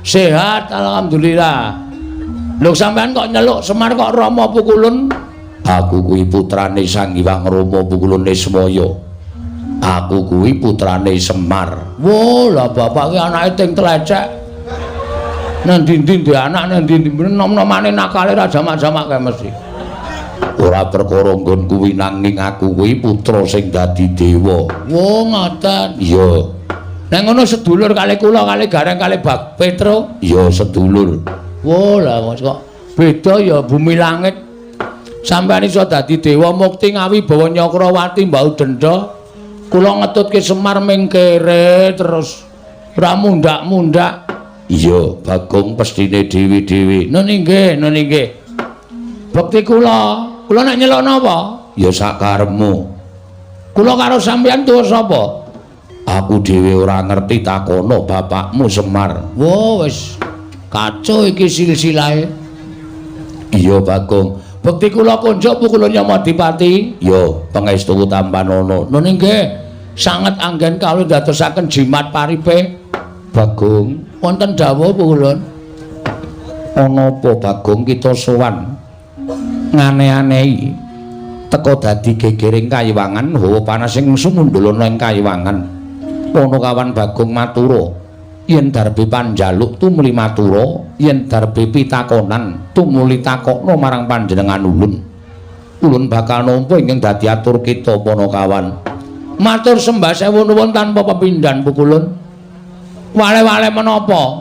Sehat alhamdulillah. Lho sampean kok nyeluk Semar kok Rama Pukulun? Aku kuwi putrane Sang Hyang Rama Pukulun Semaya. Aku kuwi putrane Semar. Wo, lah bapak ki anake ting tlecek. Nang ndi-ndi ndek anak nang ndi-ndi nom-nomane nakale ra jamak-jamak kae mesti. Ora perkara nggon kuwi nanging aku kuwi putra sing dadi dewa. Wo, ngoten. Iya. Nek ngono sedulur kali kula kali Gareng kali Bak Petro. Iya sedulur. Wo, lah kok beda ya bumi langit. Sampeyan iso dadi dewa mukti ngawibawa Nyakrawati mbau denda. Kula ngetutke Semar ming kere terus ora mundak-mundak. Iya, Bagong pestine dhewe-dhewe. Nun nggih, nun nggih. Bekti kula, kula nek nyeluk napa? Ya sakarepmu. Kula karo sampeyan tuwa sapa? Aku dhewe ora ngerti takono bapakmu Semar. Wo wis kacau iki silsilahe. Iya, Bagong. Bekti kula kunjuk Pukulun Yamadipati. Ya, pangestu tampanana. Nun nggih, sanget anggen kawula ndadosaken jimat paripe. Bagong, wonten dawuh Pukulun. Ana apa Bagong kita sowan ngane-anehi teka dadi gegering kayiwangan hawa panas sing sumundulana ing kayiwangan. Ana kawan Bagong matura yen darbe panjaluk tumuli matura, yen darbe pitakonan tumuli takokna marang panjenengan ulun. Ulun bakal nampa ingkang dadi atur kita Panakawan. Matur sembah sewu nuwun tanpa pepindhan Pukulun. Wale-wale menapa?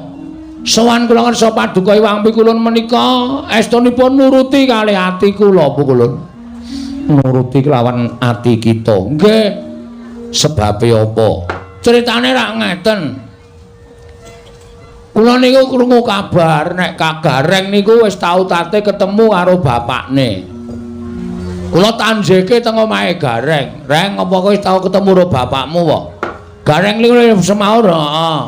Sowan kula ngersa paduka Hyang Pikulun menika estunipun nuruti kalih ati kula Pukulun. Nuruti kelawan ati kita. Nggih. Sebabe apa? Critane rak ngeten. Kula niku krungu kabar nek Kagareng niku wis tau tate ketemu karo bapakne. Kula tanjeke teng omahe Gareng. Reng, apa kowe wis tau ketemu karo bapakmu wae? Gareng niku semaur, heeh.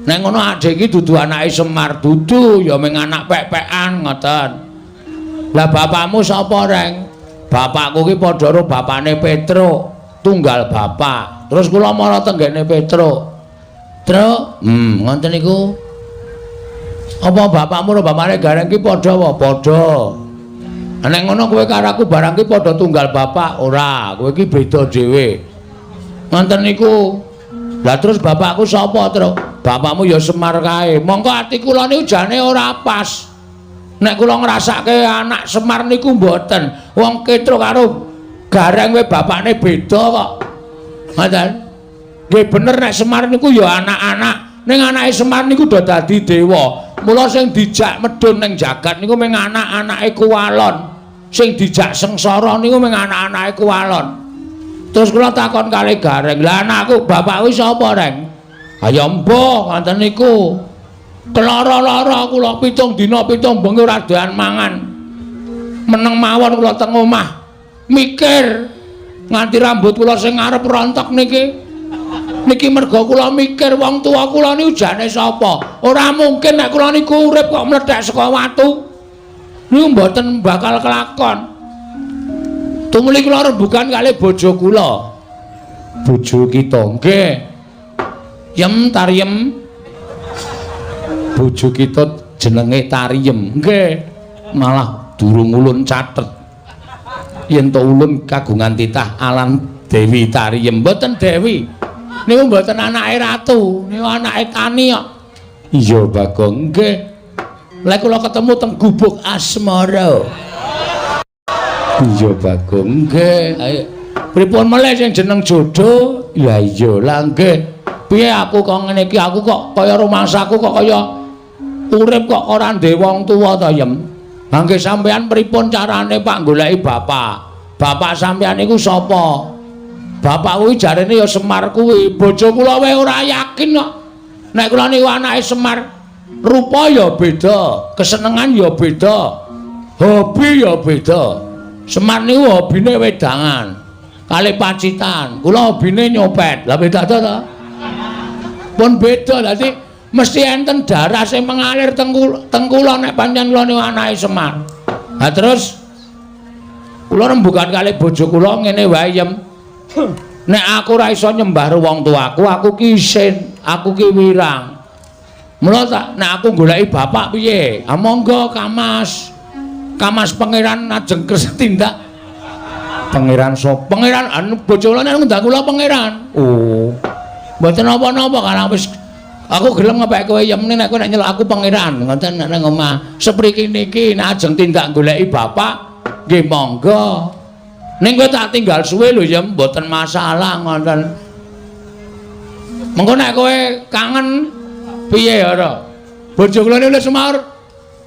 Nek ngono adhe iki dudu anake Semar, dudu ya mung anak pek-pekan ngoten. Lah bapakmu sapa, Reng? Bapakku ki padha karo bapakne Petruk, tunggal bapak. Terus kula mara tenggene Petruk. Truk, ngoten niku. Apa bapakmu karo bapakne Gareng ki padha apa? Padha. Nek ngono kowe karo aku barang ki padha tunggal bapak ora, kowe ki beda dhewe. Ngoten niku. Lah terus bapakku sapa, Truk? Bapakmu ya Semar kae. Mongko ati kula niku jane ora pas. Nek kula ngrasake anak Semar niku mboten. Wong Petruk karo Gareng we bapakne beda kok. Ngoten. Nggih bener nek Semar niku ya anak-anak. Ning anake Semar niku do dadi dewa. Mula sing dijak medhun ning jagat niku mung anak-anake Kuwalon. Sing dijak sengsara niku mung anak-anake Kuwalon. Terus kula takon kali Gareng, "Lah anakku bapakku sapa, Reng?" "Ayo mbuh, ngoten niku." Kelara-lara kula 7 dina 7 bengi ora doyan mangan. Meneng mawon kula teng omah. Mikir nganti rambut kula sing ngarep rontok niki. Niki merga kula mikir wong tuwa kula niku jane sapa? Ora mungkin nek kula niku urip kok mlethek saka watu. Niku mboten bakal kelakon. Tumuli kula rembugan kali bojo kula. Bojo kita nggih. Yem Tariem. Bojo kita jenenge Tariem. Nggih. Malah durung ulun catet. Yen to ulun kagungan titah alan Dewi Tariem. Mboten Dewi. Niku mboten anake ratu, niku anake tani kok. Iya, Bagong. Nggih. Lek kula ketemu teng gubuk asmara. Iya, Bagong. Nggih. Ayo. Pripun melih sing jeneng jodoh? Ya iya, lah nggih. Piye aku kok ngene iki? Aku kok kaya rumangsaku kok kaya urip kok ora ndek wong tuwa to, Yem. Lah nggih sampean pripun carane Pak goleki bapak? Bapak sampean niku sapa? Bapak kuwi jarene ya Semar kuwi. Bojo kula wae ora yakin kok. Nek kula niku anake Semar, rupa ya beda, kesenengan ya beda, hobi ya beda. Semar niku hobine wedangan, kali pacitan. Kula hobine nyopet. Lah beda to to? Pun beda. Dadi mesti enten darah sing mengalir teng kula nek pancen kula niku anake Semar. Lah terus kula rembugan kali bojo kula ngene wae, Yem. Nek aku ora iso nyembah wong tuaku, aku ki isin, aku ki wirang. Mula tak nek aku goleki bapak piye? Ah monggo Kamas. Kamas pangeran ajeng kersa tindak. Pangeran sapa? Pangeran anu bojo kula nek ngundang kula pangeran. Oh. Mboten napa-napa karang wis aku gelem ngepek kowe Yem nek kowe nek nyeluk aku pangeran ngoten nek nang omah. Sepriki niki nek ajeng tindak goleki bapak nggih monggo. Ning kowe tak tinggal suwe lho ya mboten masalah ngoten. Mengko nek kowe kangen piye ora? Bojo kula niku semaur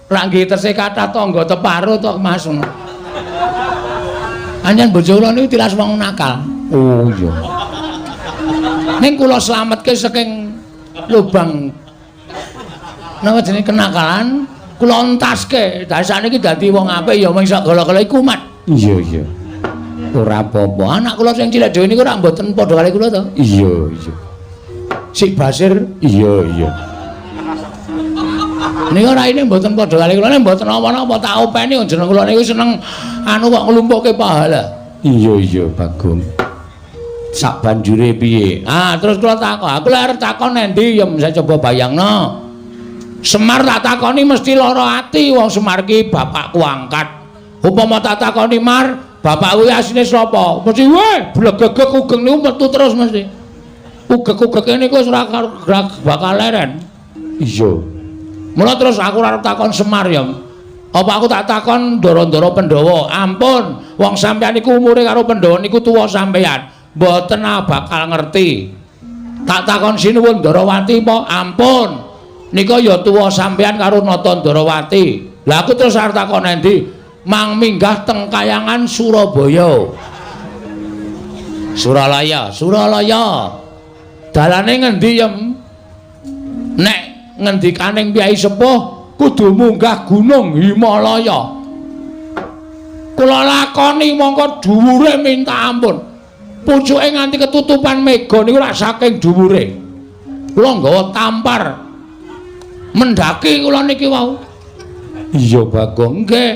rak nggih tesih kathah tangga teparo to Mas. Anjen bojo kula niku tilas wong nakal. Oh iya. Ning kula slametke saking lubang napa jenenge kenakalan, kula entaske. Dadi sakniki dadi wong apik ya mung sak gala-gala iku mat. Iya iya. Ora apa-apa. Anak kula sing cilik dhewe niku ora mboten padha kali kula to. Iya, iya. Sik Basir, iya, iya. Niku raine mboten padha kali kula, nek mboten napa-napa tak openi jeneng kula niku seneng anu kok nglumpukke pahala. Iya, iya, Bagong. Sak banjure piye? Ah, terus kula takon. Aku lek arep takon endi ya saya coba bayangno. Semar tak takoni mesti lara ati wong Semar ki bapakku angkat. Upama tak takoni Mar, bapak kuwi asline sapa? Mesti weh blegegeg ugeng niku metu terus mesti. Ugeg-ugege niku wis ora bakal leren. Iya. Mula terus aku ora arep takon Semar ya. Apa aku tak takon ndara-ndara Pandhawa? Ampun, wong sampeyan niku umure karo Pandhawa niku tuwa sampeyan. Mboten bakal ngerti. Tak takon Sinuwun Ndarawati apa? Ampun. Nika ya tuwa sampeyan karo Nata Ndarawati. Lah aku terus arep takon endi? Mang minggah teng kayangan Surabaya. Suralaya, Suralaya. Dalane ngendi, Yem? Nek ngendikaning Kyai Sepuh kudu munggah Gunung Himalaya. Kula lakoni mongko dhuwure minta ampun. Pucuke nganti ketutupan mega niku rak saking dhuwure. Kula nggawa tampar. Mendaki kula niki wau. Iya, Bagong. Nggih.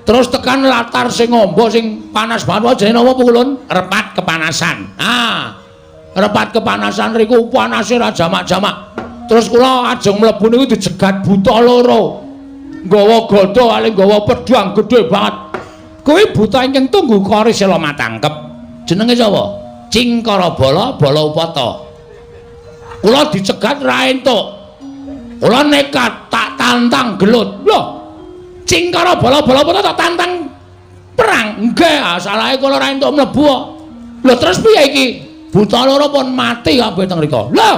Terus tekan latar sing ngombo sing panas banget jenenge napa Pulun? Repat kepanasan. Ah. Repat kepanasan riku panase ra jamak-jamak. Terus kula ajeng mlebu niku dijegat buta loro. Nggawa gada kali nggawa pedhang gedhe banget. Kuwi buta ingkang tunggu kori sela matangkep. Jenenge sapa? Cingkara Bala Bala Upata. Kula dicegat ra entuk. Kula nekat tak tantang gelut. Lho. Cingkara Bala Bala Upata tak tantang perang. Nggih, salahe kula ra entuk mlebu kok. Lho terus piye iki? Buta loro pun mati kabeh teng mriku. Lho.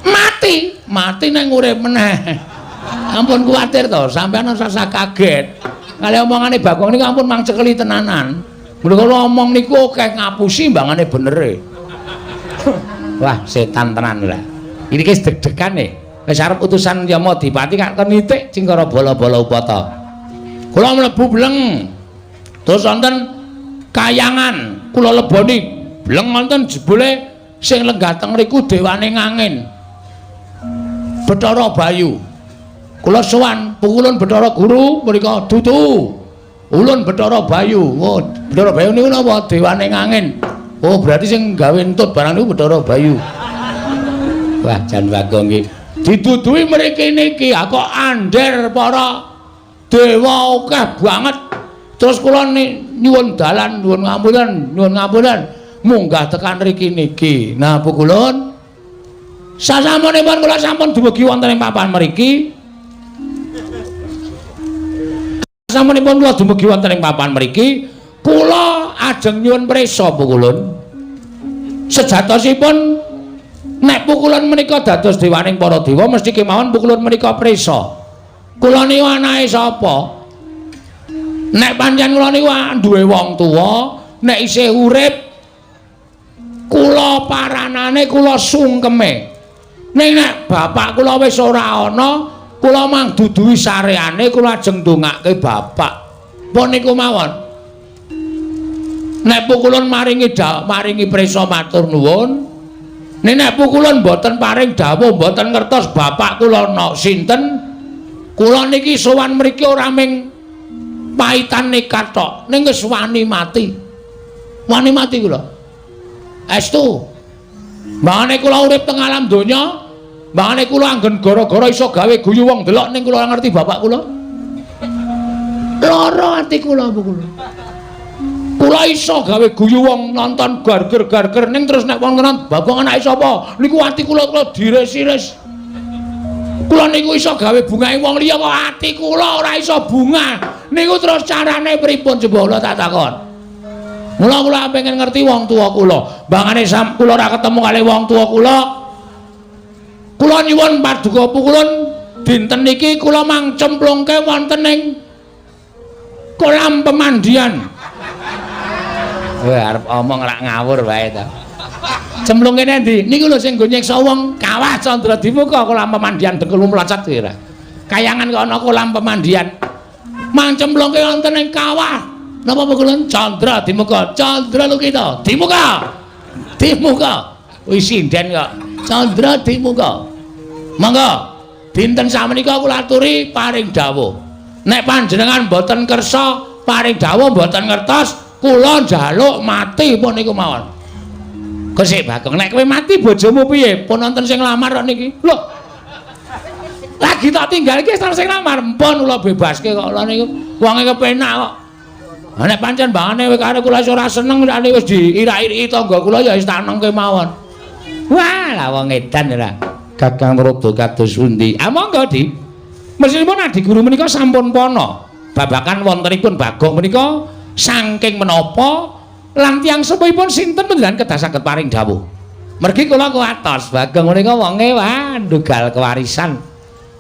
Mati, mati nang urip meneh. Ampun kuwatir to, sampeyan ora usah kaget. Kali omongane Bagong niku ampun mang cekeli tenanan. Mula kula omong niku akeh ngapusi mbangane benere. Wah, setan tenan lah. Ini wis deg-degan e. Wis arep utusan Yamadipati kak kon nitik Cingkara Bala-bala Upata. Kula mlebu bleng. Terus wonten kayangan, kula leboni bleng wonten jebule sing lenggah teng mriku dewane ngangin. Bathara Bayu. Kula sowan pukulun Bathara Guru mriku dudu. Ulun Bathara Bayu. Oh, Bathara Bayu niku napa? Dewane ngangin. Oh, berarti sing gawe entut barang niku Bathara Bayu. Wah, jan Bagong iki. Diduduhi mriki niki, ha kok ander para dewa akeh banget. Terus kula nyuwun dalan, nyuwun ngapunten, nyuwun ngapunten, munggah tekan mriki niki. Nah, pukulun sasampunipun kula sampun dumugi wonten ing papan mriki. Sasampunipun kula dumugi wonten ing papan mriki, kula ajeng nyuwun prisa pukulun. Sejatosipun nek pukulun menika dados dewaning para dewa mesti kemawon pukulun menika prisa. Kula niku anake sapa? Nek pancen kula niku duwe wong tuwa, nek isih urip kula paranane kula sungkeme. Ning nek bapak kula wis ora ana, kula mang duduhi sareane kula ajeng ndongake bapak. Pun niku mawon. Nek pukulun maringi maringi prisa matur nuwun. Nek nek pukulun mboten paring dawuh, mboten ngertos bapak kula nok sinten, kula niki sowan mriki ora ming paitan nekat tok, ning wis wani mati. Wani mati kula. Estu. Mbangane kula urip teng alam donya, mbangane kula anggen gara-gara iso gawe guyu wong delok ning kula ora ngerti bapak kula. Lara ati kula kula. Kula iso gawe guyu wong nonton garger-garger ning terus nek wong nonton Bagong anake sapa? Niku ati kula kula diris-iris. Kula niku iso gawe bungahe wong liya kok ati kula ora iso bunga. Niku terus carane pripun coba kula tak takon. Mula kula pengen ngerti wong tuwa kula. Bangane sam kula ora ketemu kali wong tuwa kula. Kula nyuwun paduka pukulun dinten niki kula mang cemplungke wonten ing kolam pemandian. Wah, arep omong rak ngawur wae to. Cemplungke endi? Niku lho sing nggo nyiksa wong Kawah Candra Dimuka kolam pemandian dengkul mlocot kuwi ora. Kayangan kok ana kolam pemandian. Mang cemplungke wonten ing kawah. Napa pukulun Candra Dimuka? Candra Lukita. Dimuka. Dimuka. Wis sinden kok. Candra Dimuka. Monggo. Dinten samenika kula aturi paring dawuh. Nek panjenengan mboten kersa paring dawuh mboten ngertos, kula njaluk mati pun niku mawon. Kesik Bagong, nek kowe mati bojomu piye? Pun wonten sing nglamar kok niki. Lho. Lagi tak tinggal iki wis sing nglamar, mpun kula bebaske kok lha niku. Wonge kepenak kok. Lah nek pancen bangane kowe karo kula ora seneng nek wis diirak-iriki tangga kula ya wis tak nengke mawon. Wah, lah wong edan ora. Kakang Rada kados pundi? Ah monggo, Di. Mesinipun Adi Guru menika sampun pana babakan wontenipun Bagong menika saking menapa lan tiyang sepuhipun sinten panjenengan kedah saged paring dawuh. Mergi kula kuwatos Bagong menika wonge wah ndugal kewarisan.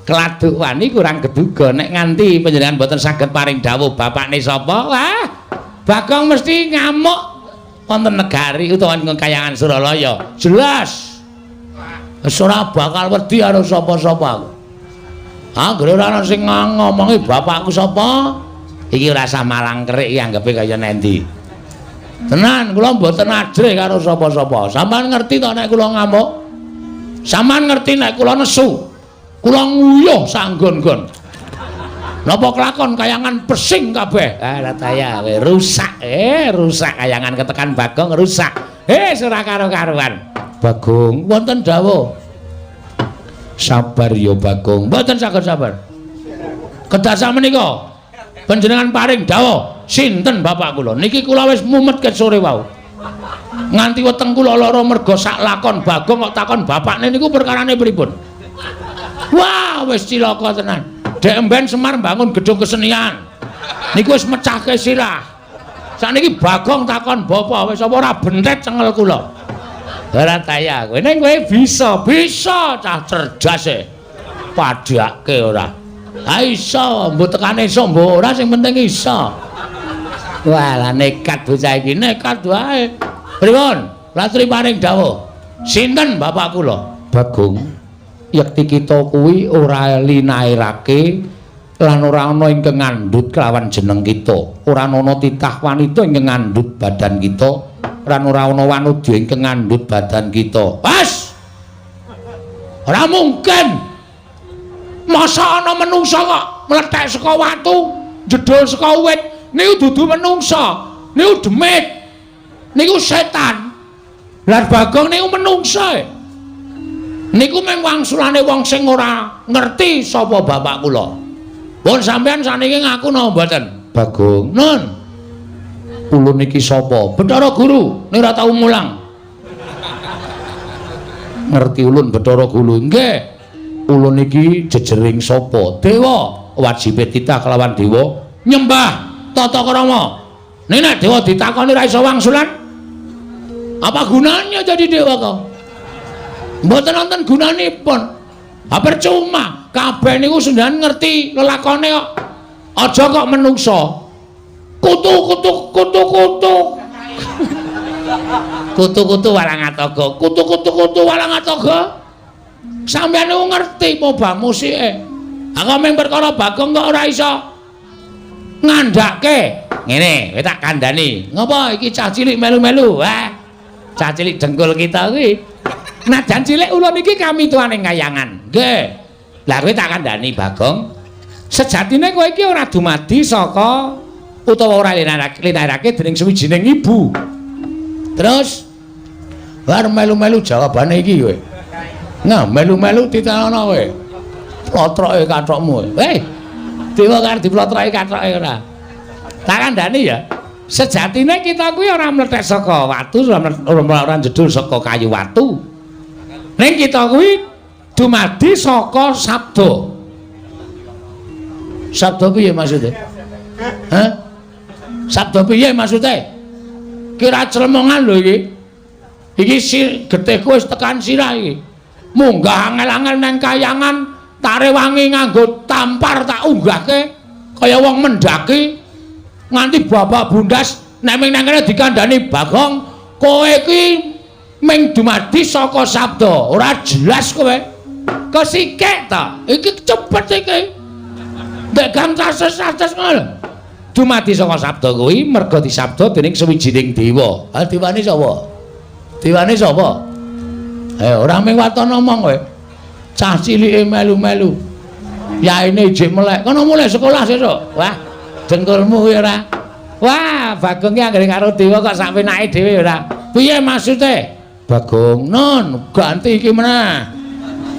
Keladuk wani kurang geduga nek nganti panjenengan mboten saged paring dawuh bapakne sapa? Wah, Bagong mesti ngamuk wonten negari utawa ing kayangan Suralaya. Jelas. Wis ora bakal wedi karo sapa-sapa aku. Anggere ora ana sing ngomongi bapakku sapa, iki ora usah malang kerik iki anggepe kaya nendi. Tenan, kula mboten ajrih karo sapa-sapa. Sampeyan ngerti to nek kula ngamuk? Sampeyan ngerti nek kula nesu? Kula nguyuh sanggon-gon. Napa kelakon kayangan pesing kabeh? Ah, rataya kowe rusak. Rusak kayangan ketekan Bagong rusak. Ora karo-karuan. Bagong wonten dawuh. Sabar ya Bagong. Mboten saged sabar. Kedah menika panjenengan paring dawuh sinten bapak kula. Niki kula wis mumet ket sore wau. Nganti weteng kula lara merga sak lakon Bagong kok takon bapakne niku perkarane pripun. Wah, wis cilaka tenan. Dek emben Semar mbangun gedung kesenian. Niku wis mecahke sirah. Sakniki Bagong takon bapak wis apa ora bentet cengel kula. Ora taya kowe. Ning kowe bisa, bisa cah cerdas e. Padhake ora. Ha iso, mbok tekane iso mbok ora sing penting iso. Wah, lah nekat bocah iki, nekat wae. Pripun? Latri paring dawuh. Sinten bapak kula? Bagong, yekti kita kuwi ora linairake lan ora ana ingkang ngandhut kelawan jeneng kita. Ora ana titah wanita ingkang ngandhut badan kita, lan ora ana wanudya ingkang ngandhut badan kita. Pas. Ora mungkin. Masa ana menungsa kok mlethek saka watu, jedul saka wit, niku dudu menungsa, niku demit. Niku setan. Lah Bagong niku menungsa. Niku mung wangsulane wong sing ora ngerti sapa bapak kula. Pun sampean saniki ngaku napa mboten? Bagong, Nun, ulun iki sapa? Bathara Guru, ning ora tau mulang. Ngerti ulun Bathara Guru? Nggih. Ulun iki jejering sapa? Dewa, wajibe titah kelawan dewa nyembah tata krama. Ning nek dewa ditakoni ra iso wangsulan, apa gunanya jadi dewa kok? Mboten wonten gunanipun. Ha percuma, kabeh niku sendan ngerti lelakone kok. Aja kok menungsa. Kutu kutu kutu kutu. Kutu kutu walang atoga. Kutu kutu kutu walang atoga. Sampeyan niku ngerti pobah musike. Aku mung perkara Bagong kok ora iso ngandhake. Ngene, kowe tak kandhani. Ngopo iki cah cilik melu-melu? Wah. Cah cilik dengkul kita kuwi. Najan cilik ulun iki kami tuane kayangan. Nggih. Lah kowe tak kandhani Bagong. Sejatine kowe iki ora dumadi saka utawa ora linairake dening suwijining ibu. Terus bar melu-melu jawabane iki kowe. Nah, melu-melu titenono kowe. Plotroke kathokmu. Hei. Dewa karo diplotroke kathoke ora. Tak kandhani ya. Sejatine kita kuwi ora mlethek saka watu, ora jedul saka kayu watu. Ning kita kuwi dumadi saka sabda. Sabda piye maksude? Hah? Sabda piye maksude? Kira clemongan lho iki. Iki getihku wis tekan sirah iki. Munggah angel-angel nang kayangan, tarewangi nganggo tampar tak unggahke kaya wong mendaki. Nganti bapak bundas nek ming nang kene dikandhani Bagong, kowe iki ming dumadi saka sabda, ora jelas kowe. Kesikek ta? Iki cepet iki. Ndek gang cases-cases ngono. Dumadi saka sabda kuwi merga disabda dening suwijining dewa. Ha dewane sapa? Dewane sapa? Ora ming waton omong kowe. Cah cilike melu-melu. Yaene ijik melek. Kono mulih sekolah sesuk. Wah, dengkulmu kuwi ora. Wah, Bagong ki anggere karo dewa kok sak penake dhewe ora. Piye maksude? Bagong, nun, ganti iki meneh.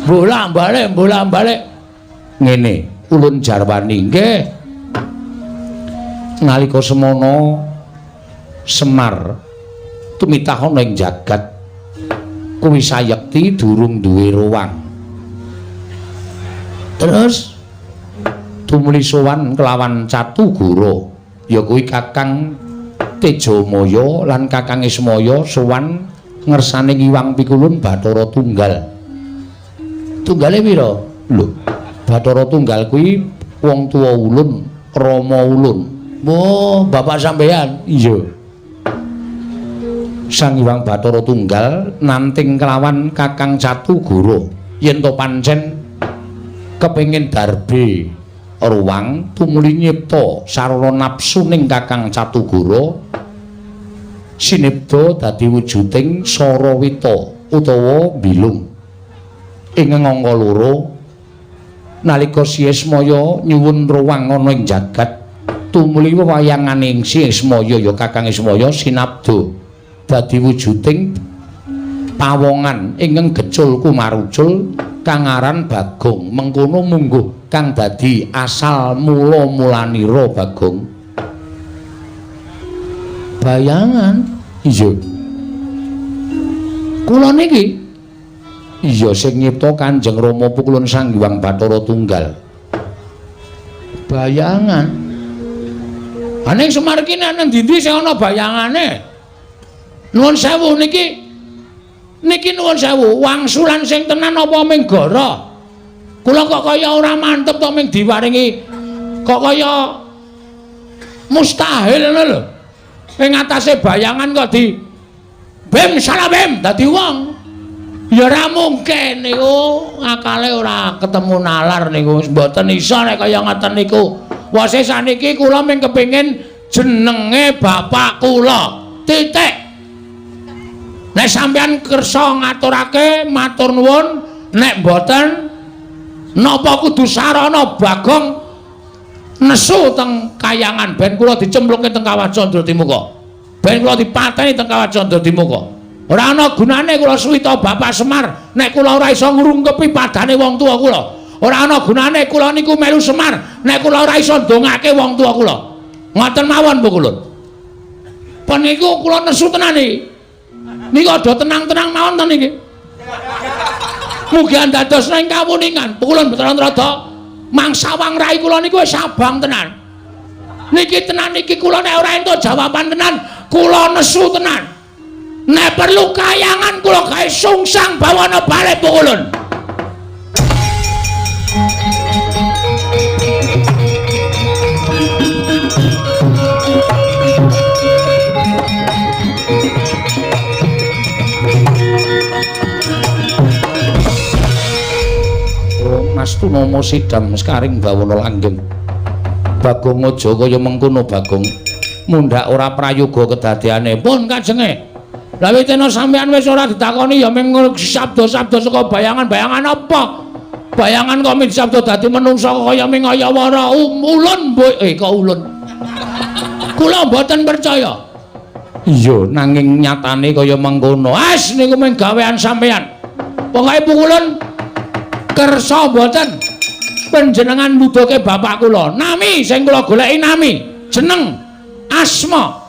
Bolak-balik, bolak-balik. Ngene, ulun jarwani nggih. Nalika semono Semar tumitah ana ing jagat kuwi sayekti durung duwe ruwang. Terus tumuli sowan kelawan Catugara, ya kuwi Kakang Tejamaya lan Kakang Ismaya sowan ngersane Ngiwang Pikulun Bathara Tunggal. Tunggale pira? Lho, Bathara Tunggal kuwi wong tuwa ulun, rama ulun. Oh, bapak sampeyan? Iya. Sang Hyang Bathara Tunggal nanting kelawan Kakang Catugara yen to pancen kepengin darbe ruwang tumuli nyipta sarana nafsu ning Kakang Catugara sinipta dadi wujuding Sarawita utawa bilung. Ing angka loro nalika Siesmaya nyuwun ruwang ana ing jagat tumuli wewayanganing Siesmaya ya Kakang Ismaya sinabda dadi wujuding pawongan ingkang gecul kumarucul kang aran Bagong. Mengkono mungguh kang dadi asal mula mulanira Bagong. Bayangan. Iya. Kula niki iya sing nyipta Kanjeng Rama Pukulun Sang Hyang Bathara Tunggal. Bayangan. Ning Semar iki nang ndi-ndi sing ana bayangane? Nuwun sewu niki. Niki nuwun sewu, wangsulan sing tenan apa ming gara? Kula kok kaya ora mantep to ming diwaringi kok kaya mustahil ngono lho. Ing atase bayangan kok di bim salah bim dadi wong. Ya ora mungkin niku, akale ora ketemu nalar niku, mboten iso nek kaya ngoten niku. Wase saniki kula ming kepengin jenenge bapak kula. Titik. Nek sampeyan kersa ngaturake matur nuwun, nek mboten napa kudu sarana Bagong nesu teng kayangan ben kula dicemplungke teng Kawah Candradimuka. Ben kula dipateni teng Kawah Candradimuka. Ora ana gunane kula suwita Bapak Semar nek kula ora iso ngrungkepi padane wong tuwa kula. Ora ana gunane kula niku melu Semar nek kula ora iso ndongake wong tuwa kula. Ngoten mawon Pukulun. Pun niku kula nesu tenan iki. Niku aja tenang-tenang mawon to niki. Mugi andados ing kawuningan Pukulun Bathara Narada mangsawang rai kula niku wis abang tenan. Niki tenan niki kula nek ora entuk jawaban tenan, kula nesu tenan. Nek perlu kayangan kula gawe sungsang bawana balik Pukulun. Mas Tunomo sidam sekaring bawana langgeng. Bagong aja kaya mengkono Bagong. Mundhak ora prayoga kedadeane. Pun kajenge. Lah witena sampean wis ora ditakoni ya ming sabda-sabda saka bayangan-bayangan apa? Bayangan kok ming sabda dadi menungsa kaya ming ayawara ulun kok ulun. Kula mboten percaya. Iya, nanging nyatane kaya mengkono. As niku ming gawean sampean. Pokoke Pukulun kersa mboten panjenengan nuduhke bapak kula. Nami sing kula goleki nami, jeneng, asma.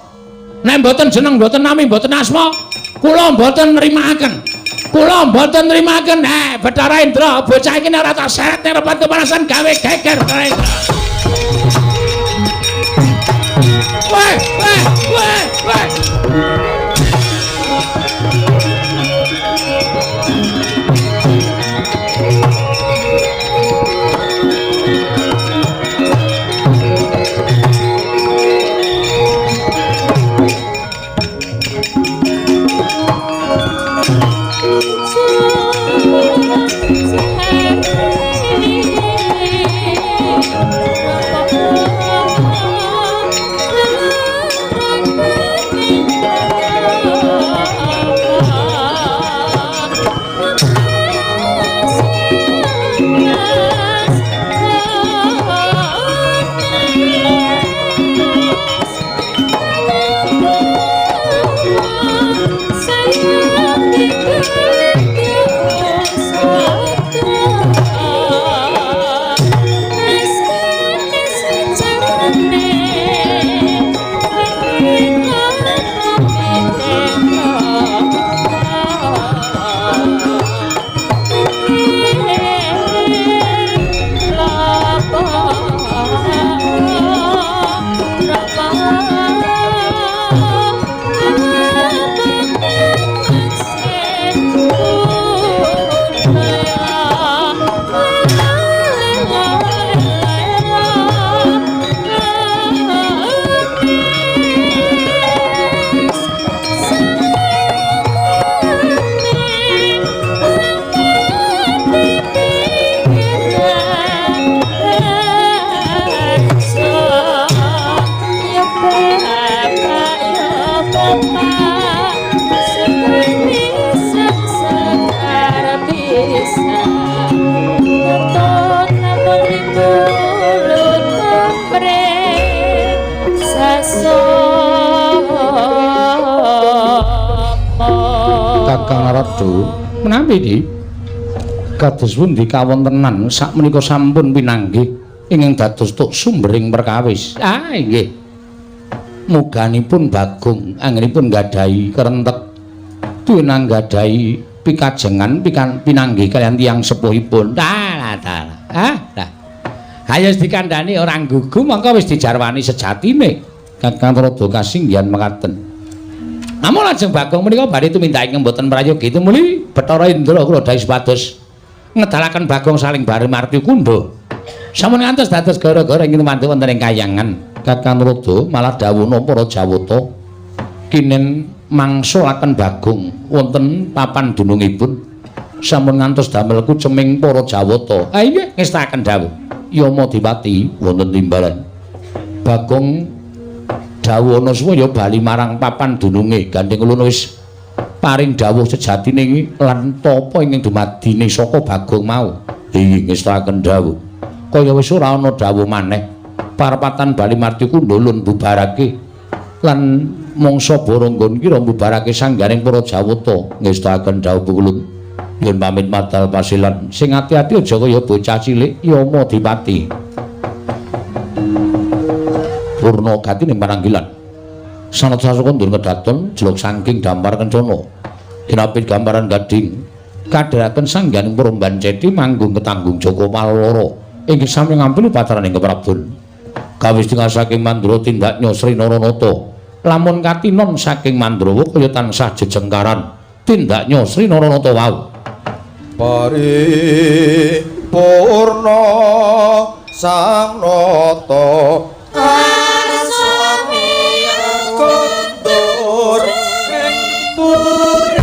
Nek mboten jeneng, mboten nami, mboten asma, kula mboten nrimakaken. Kula mboten nrimakaken. Bathara Indra, bocah iki nek ora tak seret ning repat kepanasan gawe geger. Weh, weh, weh, weh. Kakang Narada, menawi iki? Kados pundi kawontenan sakmenika sampun pinanggih ingkang dados tuk sumbering perkawis. Ah inggih. Muganipun Bagong anggenipun gadahi kerentek tuwin gadahi pikajengan pinanggih kaliyan tiyang sepuhipun. Dalah dalah. Ah, dah. Ayo dikandhani ora gugu mongko wis dijarwani sejatine. Kakang Rada kasinggihan mekaten. Namung lajeng Bagong menika badhe tumindak ingkang boten prayogi tumuli Bathara Indra kula dawuh supados ngedalaken Bagong saling bareng marti kundha. Sampun ngantos dados gara-gara ing lumantu wonten ing kayangan. Kakang Rada malah dawuhna para Jawata kinen mangsulaken Bagong wonten papan dunungipun. Sampun ngantos damel kuceming para Jawata. Ah inggih ngestakaken dawuh. Yama Dipati wonten timbalan. Bagong dawuhana supaya bali marang papan dununge. Gandeng ulun wis paring dawuh sejatine lan tapa ingkang dumadine saka Bagong mau. Inggih ngestakaken dawuh. Kaya wis ora ana dawuh maneh. Parapatan bali marti kundha lun bubarake lan mangsa boronggon kira mbubarake sanggaring para Jawata. Ngestakaken dawuh ulun. Yen pamit madal pasilan sing ati-ati aja kaya bocah cilik. Yama Dipati purna gati ning pananggilan sanad sasuka ndur kedaton jelok saking dampar kencana dinapit gambaran gading kadheraken sangganing peromban ceti manggung ketanggung Joko Paloro inggih sami ngampil upacaraning Keprabon kawis tinggal saking Mandura tindaknya Sri Naranata lamun katinon saking Mandrawa kaya tansah jejengkaran tindaknya Sri Naranata wau. Paripurna sang nata kondur ing puri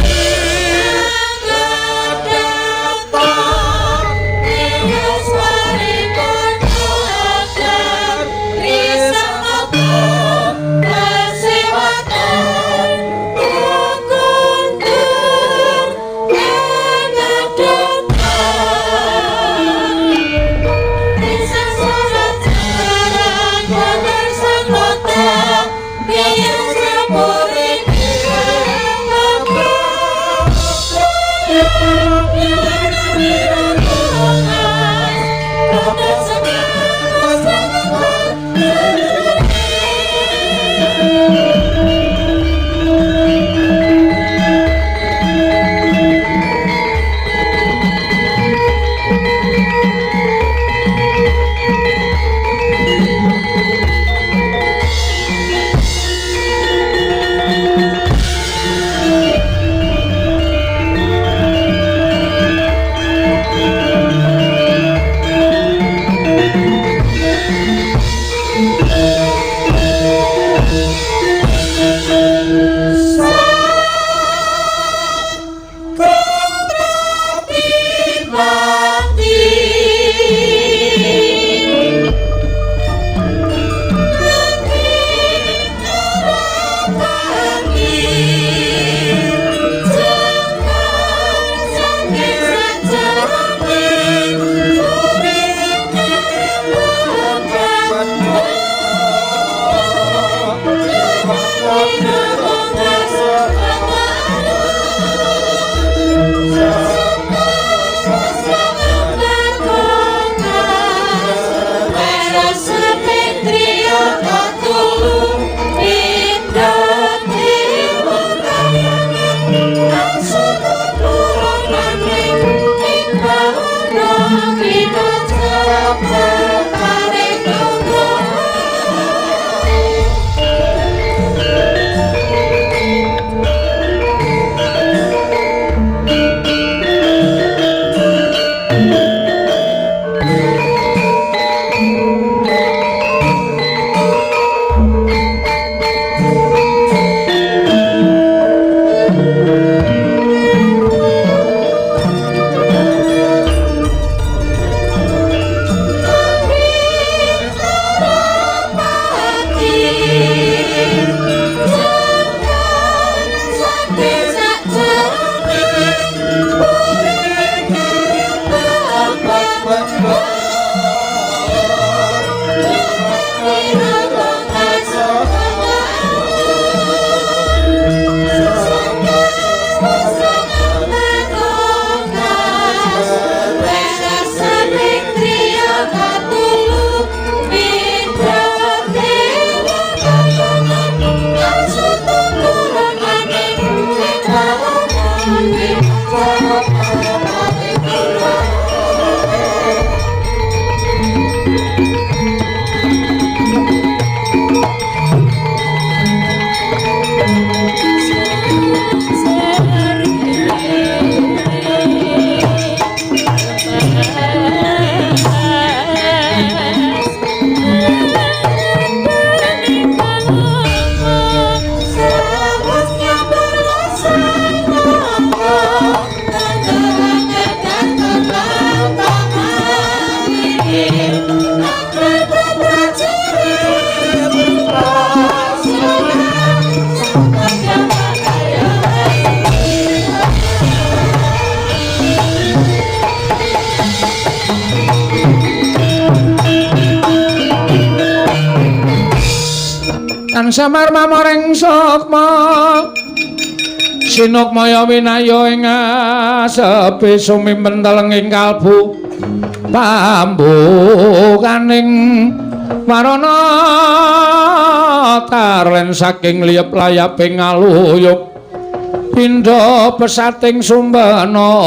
Tan samar mamoring sukma sinukmaya winaya ing asepi sumimpen telenging kalbu pambukaning warana tarlen saking liyep layaping aluyup pindha pesating sumbana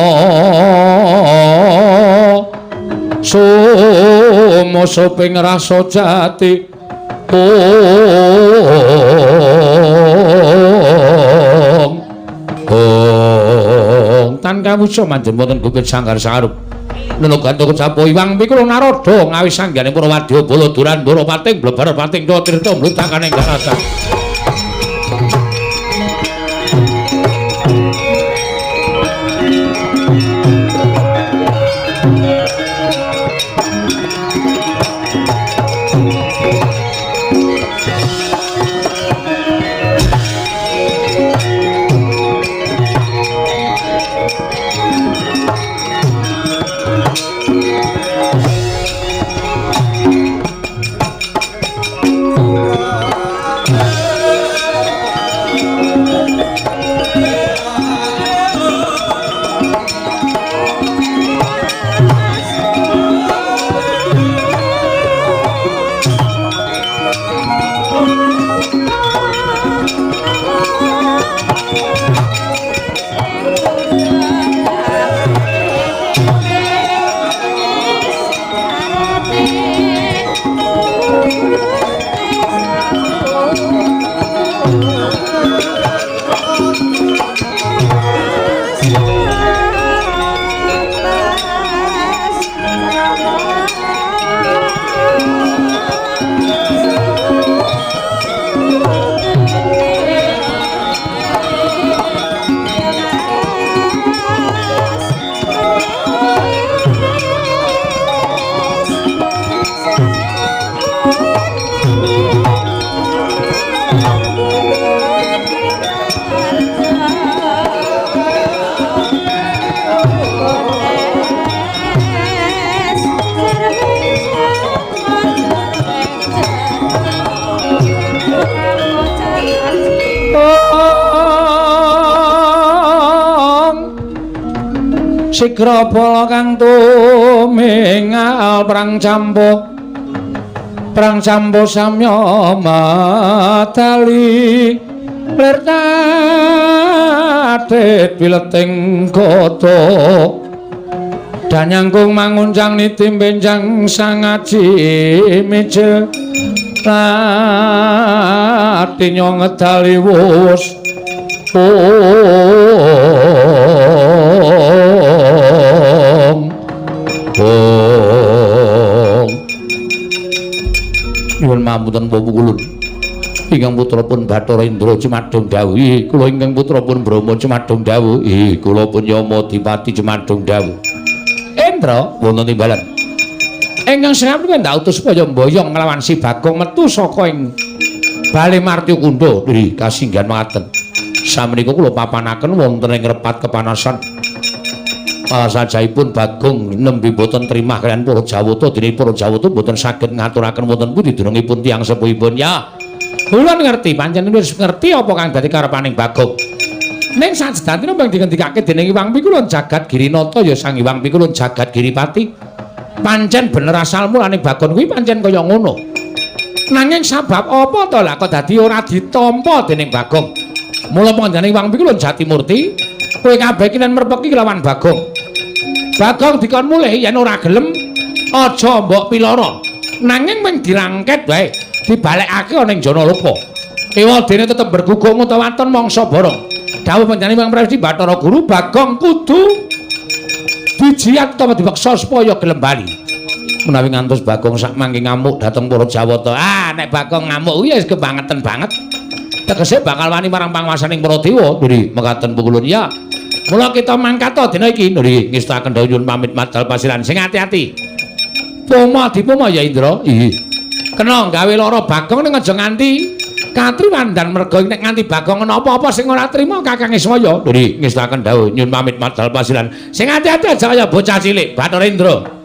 sumusuping rasa jati. Ong tan kawuja manjen wonten gupit sanggar sarup nunuk gantung kecapo Iwang Pikul Narada ngawis sanggane para wadya bala duran ndara pating blebar pating tirta mlutakaning garasa. Sigra bala kang tumingal perang campo samya matali lir tadit bileting gada danyangkung manguncang niti benjang sangaji mijil latinya ngedali wus. Nyuwun pamunten Bapak Kulun. Ingkang putra pun Bathara Indra cumadung dawuh, kula ingkang putra pun Brahma cumadung dawuh, kula pun Yama Dipati cumadung dawuh. Indra wonten timbalan. Ingkang sami ndak utus supaya mboyong nglawan si Bagong metu saka ing Bale Martyakunda. Nggih, kasinggihan mangaten. Samenika kula papanaken wonten ing repat kepanasan. Sajahipun Bagong nembe boten trimah kaliyan para Jawata, dene para Jawata boten saged ngaturaken wonten pundi dunungipun tiyang sepuhipun. Ya, kula ngerti, pancen wis ngerti apa kang dadi karepaning Bagong. Ning sajedantine ping dingendikake dening Iwang Pikulun Jagat Girinata ya Sang Iwang Pikulun Jagat Giripati. Pancen bener asal mulane Bagong kuwi pancen kaya ngono. Nanging sabab apa to lah kok dadi ora ditampa dening Bagong? Mula panjenengane Iwang Pikulun Jatimurti, kowe kabeh iki nen merpeki lawan Bagong. Bagong dikon mulih yen ora gelem aja mbok piloro. Nanging mung dirangket wae, dibalekake ana ing Janaloka. Ewadene tetep bergugung utawa waton mangsa borong. Dawuh panjenengane Hyang Presti Bathara Guru, Bagong kudu dijiat utawa dipeksa supaya gelem bali. Menawi ngantos Bagong sak mangke ngamuk dhateng para Jawata. Ah, nek Bagong ngamuk kuwi wis kebangeten banget. Tegese bakal wani marang panguwasaning para dewa. Nggih, mekaten pukulun ya. Mula kita mangkat dina iki. Nggih, ngestakaken dawuh nyuwun pamit madal pasiran. Sing ati-ati. Poma dipoma ya Indra. Nggih. Kena gawe lara Bagong ning aja nganti katriwandan merga nek nganti Bagong ana apa-apa sing ora trima Kakang Ismaya. Nggih, ngestakaken dawuh nyuwun pamit madal pasiran. Sing ati-ati aja kaya bocah cilik Bathara Indra.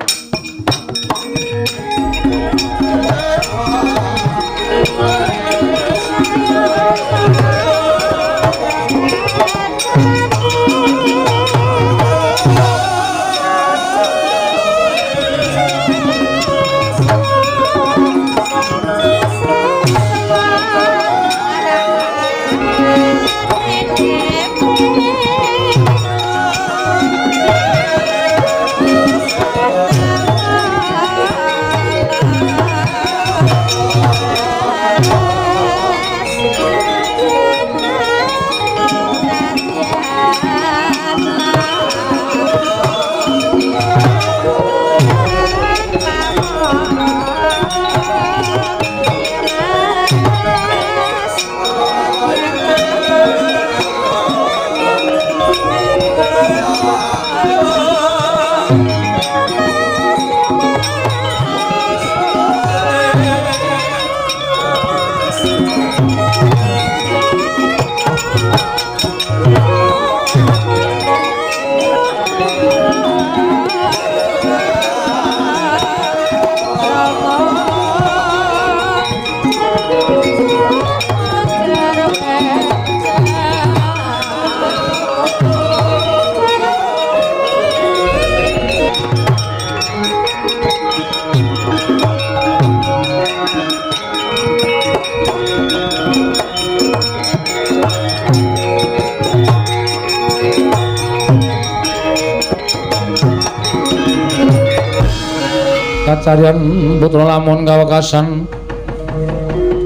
Sacaryan putra lamun kawekasan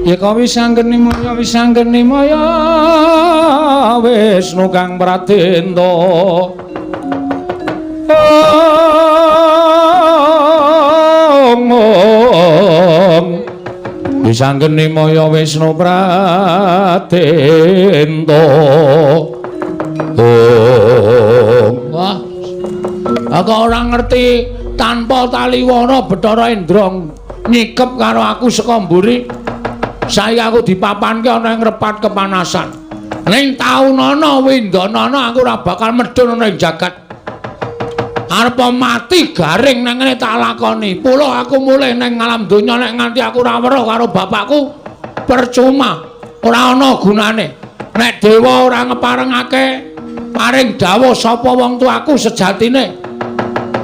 Yeka wisanggeni maya wisanggeni maya Wisnu kang pradenta. Om wisanggeni maya Wisnu pradenta. Om. Wah, aku ora ngerti tanpa taliwana Bathara Indra nyikep karo aku saka mburi. Saiki aku dipapanke ana ing repat kepanasan. Ning taunana windanana aku ora bakal medhun ana ing jagat. Arep mati garing nang ngene tak lakoni. Puluh aku mulih ning alam donya nek nganti aku ora weruh karo bapakku percuma, ora ana gunane. Nek dewa ora ngeparengake paring dawuh sapa wong tuaku sejatine.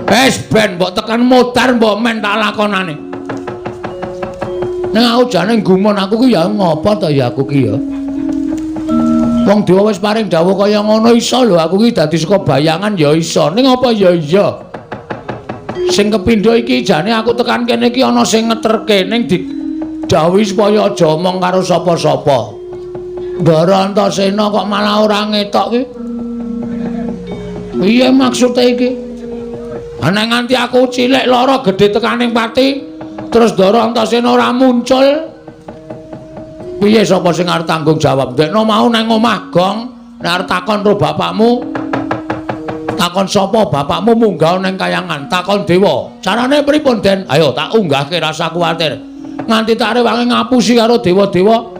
Wis ben mbok tekan modar mbok men tak lakonane. Ning aku jane gumun aku ki ya ngopo to ya aku ki ya. Wong dewa wis paring dawuh kaya ngono iso lho aku ki dadi saka bayangan ya iso. Ning apa ya iya. Sing kepindho iki jane aku tekan kene iki ana sing ngeterke ning didhawuhi supaya aja omong karo sapa-sapa. Ndara Antasena kok malah ora ngetok ki. Piye maksude iki? Ana nganti aku cilik lara gedhe tekaning pati terus Ndara Antasena ora muncul. Piye sapa sing arep tanggung jawab? Ndekno mau nang omah gong, nek arep takon karo bapakmu, takon sapa bapakmu munggah nang kayangan, takon dewa. Carane pripun, Den? Ayo tak unggahke rasa kuwatir. Nganti tak rewangi ngapusi karo dewa-dewa.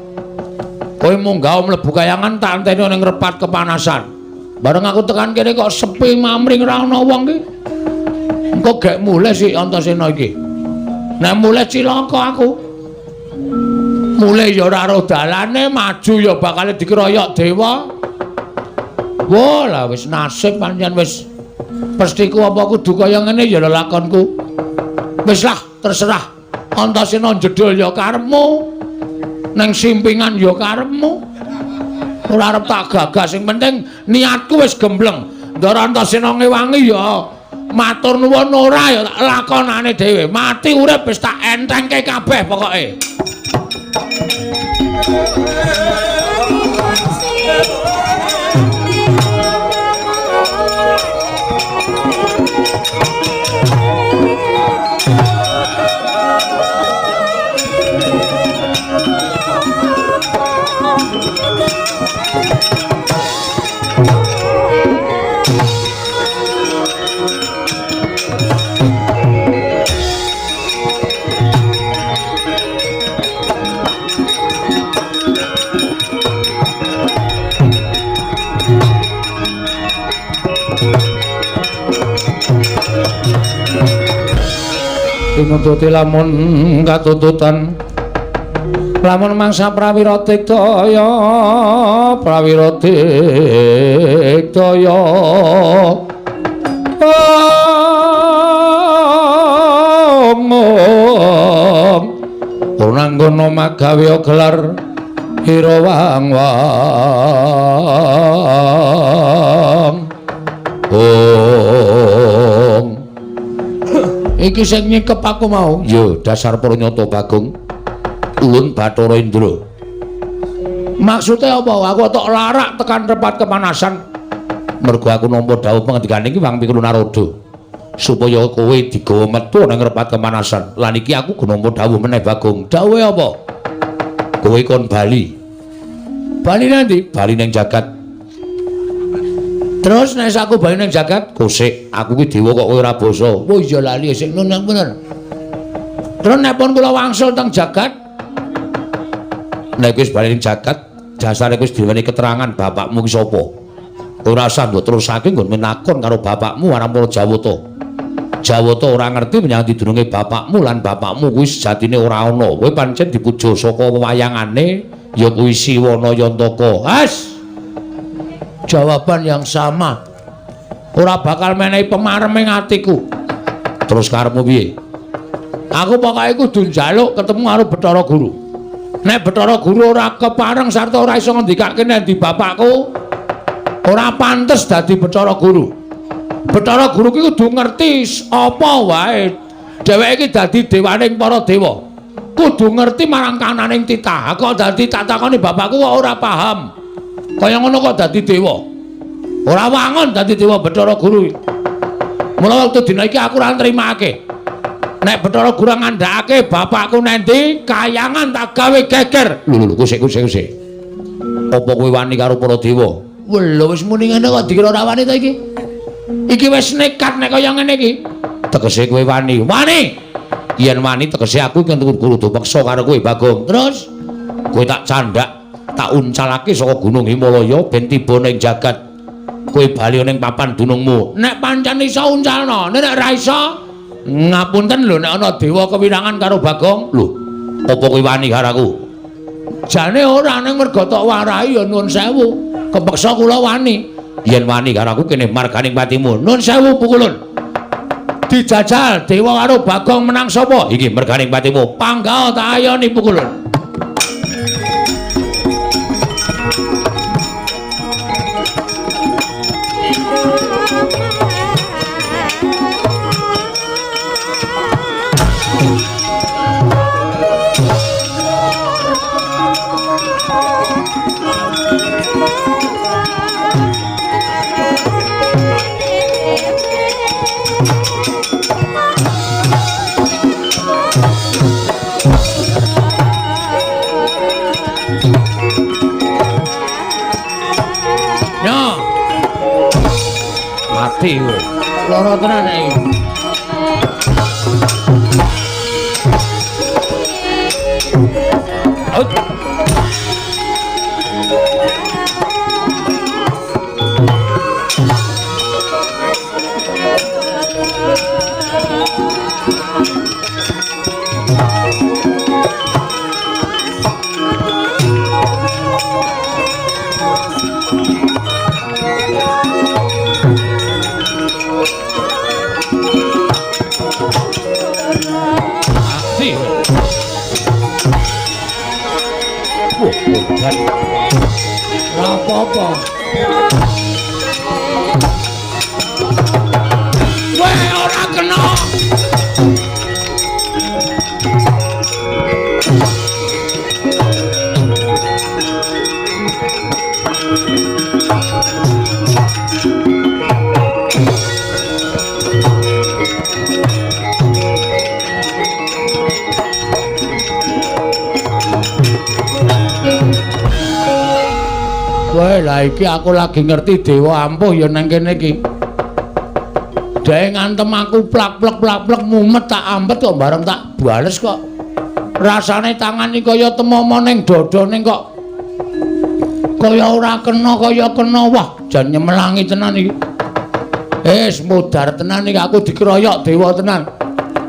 Kowe munggah mlebu kayangan tak enteni ning repat kepanasan. Bareng aku tekan kene kok sepi mamring ora ana wong ki. Engko gek mulih si Antasena iki. Nek mulih cilaka aku. Mulih ya ora ro dalane, maju ya bakal dikeroyok dewa. Wah, lah wis nasib pancen wis pestiku apa kudu kaya ngene ya lelakonku. Wis lah, terserah. Antasena jedul ya karepmu. Neng simpingan ya karepmu. Ora arep tak gagas, sing penting niatku wis gembleng. Ndara Antasena ngewangi ya matur nuwun ora ya tak lakonane dhewe. Mati urip wis tak entengke kabeh pokoke. Tinututi lamun katututan lamun mangsa prawira digdaya prawira digdaya om purnanggono magawe gelar hira wang wang om. Iki sing nyikep aku mau. Ya dasar pranyata Bagong. Ulun Bathara Indra. Maksude apa? Aku tok larak tekan repat kepanasan. Mergo aku nampa dawuh pengendikane iki Wang Pikul Narada. Supaya kowe digawa metu nang repat kepanasan. Lan iki aku nampa dawuh meneh Bagong. Dawuhe apa? Kowe kon bali. Bali nanti? Bali nang jagat. Terus nek aku bali nang jagat, kosek aku ki dewa kok kowe ora basa. Oh iya lali sik nun bener. Terus nek pun kula wangsul teng jagat, nek wis bali ning jagat, jasare wis diweni keterangan bapakmu ki sapa. Ora usah mbok terusake nggon menakon karo bapakmu marang para Jawata. Jawata ora ngerti menyang didurunge bapakmu lan bapakmu kuwi sejatine ora ana. Kowe pancen dipuja saka wewayangane ya kuwi Siwana Yantaka. Has. Jawaban yang sama. Ora bakal menehi pemarem ing atiku. Terus karepmu piye? Aku pokoke kudu njaluk ketemu karo Bathara Guru. Nek Bathara Guru ora kepareng sarta ora iso ngendikake nek ndi bapakku, ora pantes dadi Bathara Guru. Bathara Guru ki kudu ngerti apa wae Dheweke iki dadi dewaning para dewa. Kudu ngerti marang kananing titah. Kok dadi tak takoni bapakku kok ora paham. Kaya ngono kok dadi dewa. Ora wangun dadi dewa Bathara Guru. Mula wektu dina iki aku ora nrimake. Nek Bathara Guru ngandhakake bapakku nendi, kayangan tak gawe geger. Lho lho, kusik kusik kusik. Apa kowe wani karo para dewa? Lho wis muni ngene kok dikira ora wani ta iki? Iki wis nekat nek kaya ngene iki. Tegese kowe wani. Wani. Yen wani tegese aku iki kudu peksa karo kowe, Bagong. Terus kowe tak candhak, tak uncalake saka Gunung Himalaya ben tiba ning jagat. Kowe bali ning papan dunungmu. Nek pancen iso uncalno, nek ora iso ngapunten lho nek ana dewa kewirangan karo Bagong. Lho, apa kowe wani karo aku? Jane ora, ning mergo tok warai ya nuwun sewu. Kepeksa kula wani. Yen wani karo aku kene marganing patimu. Nuwun sewu pukulun. Dijajal dewa karo Bagong menang sapa? Iki merganing patimu. Panggah tak ayoni pukulun. Mati kowe. Lara tenan iki. Apa-apa. Weh, ora kena. Wah, lah iki aku lagi ngerti dewa ampuh ya nang kene iki. Dhek ngantem aku plak-plek plak-plek mumet tak ampet kok bareng tak bales kok. Rasane tangan iki kaya temomo ning dada ning kok kaya ora kena kaya kena. Wah, jan nyemelangi tenan iki. Wis mudhar tenan iki aku dikeroyok dewa tenan.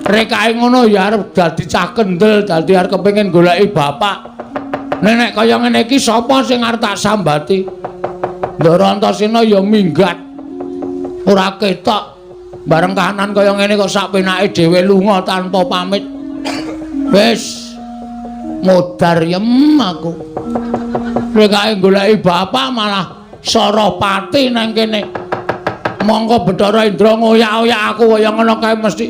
Rekake ngono ya arep dadi cah kendel, dadi arep kepengin goleki bapak. Nek kaya ngene iki sapa sing arep tak sambati? Ndara Antasena ya minggat. Ora ketok. Bareng kahanan kaya ngene kok sak penake dhewe lunga tanpa pamit. Wis modar yem aku. Rekake goleki bapak malah Sarapati nang kene. Mongko Bathara Indra ngoyak-oyak aku kaya ngono kae mesti.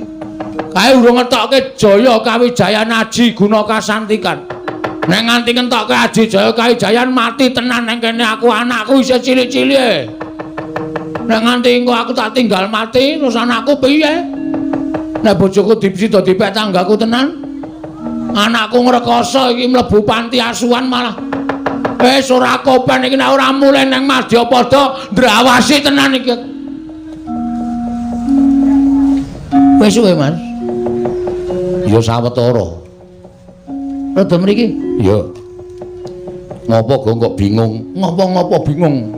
Kae urung ngetokke Jaya Kawijayan Aji Guna Kasantikan. Nek nganti ngentokke Aji Jaya Kawijayan mati tenan nang kene aku, anakku isih cilik-cilik. Nek nganti engko aku tak tinggal mati terus anakku piye? Nek bojoku dipsida dipek tanggaku tenan. Anakku ngrekoso iki mlebu panti asuhan malah. Wis ora kopen iki nek ora mulih nang Madyapada ndrawasi tenan iki. Wis suwe, Mas. Ya sawetara. Rada mriki? Ya. Ngopo Gong kok bingung? Ngopo-ngopo bingung.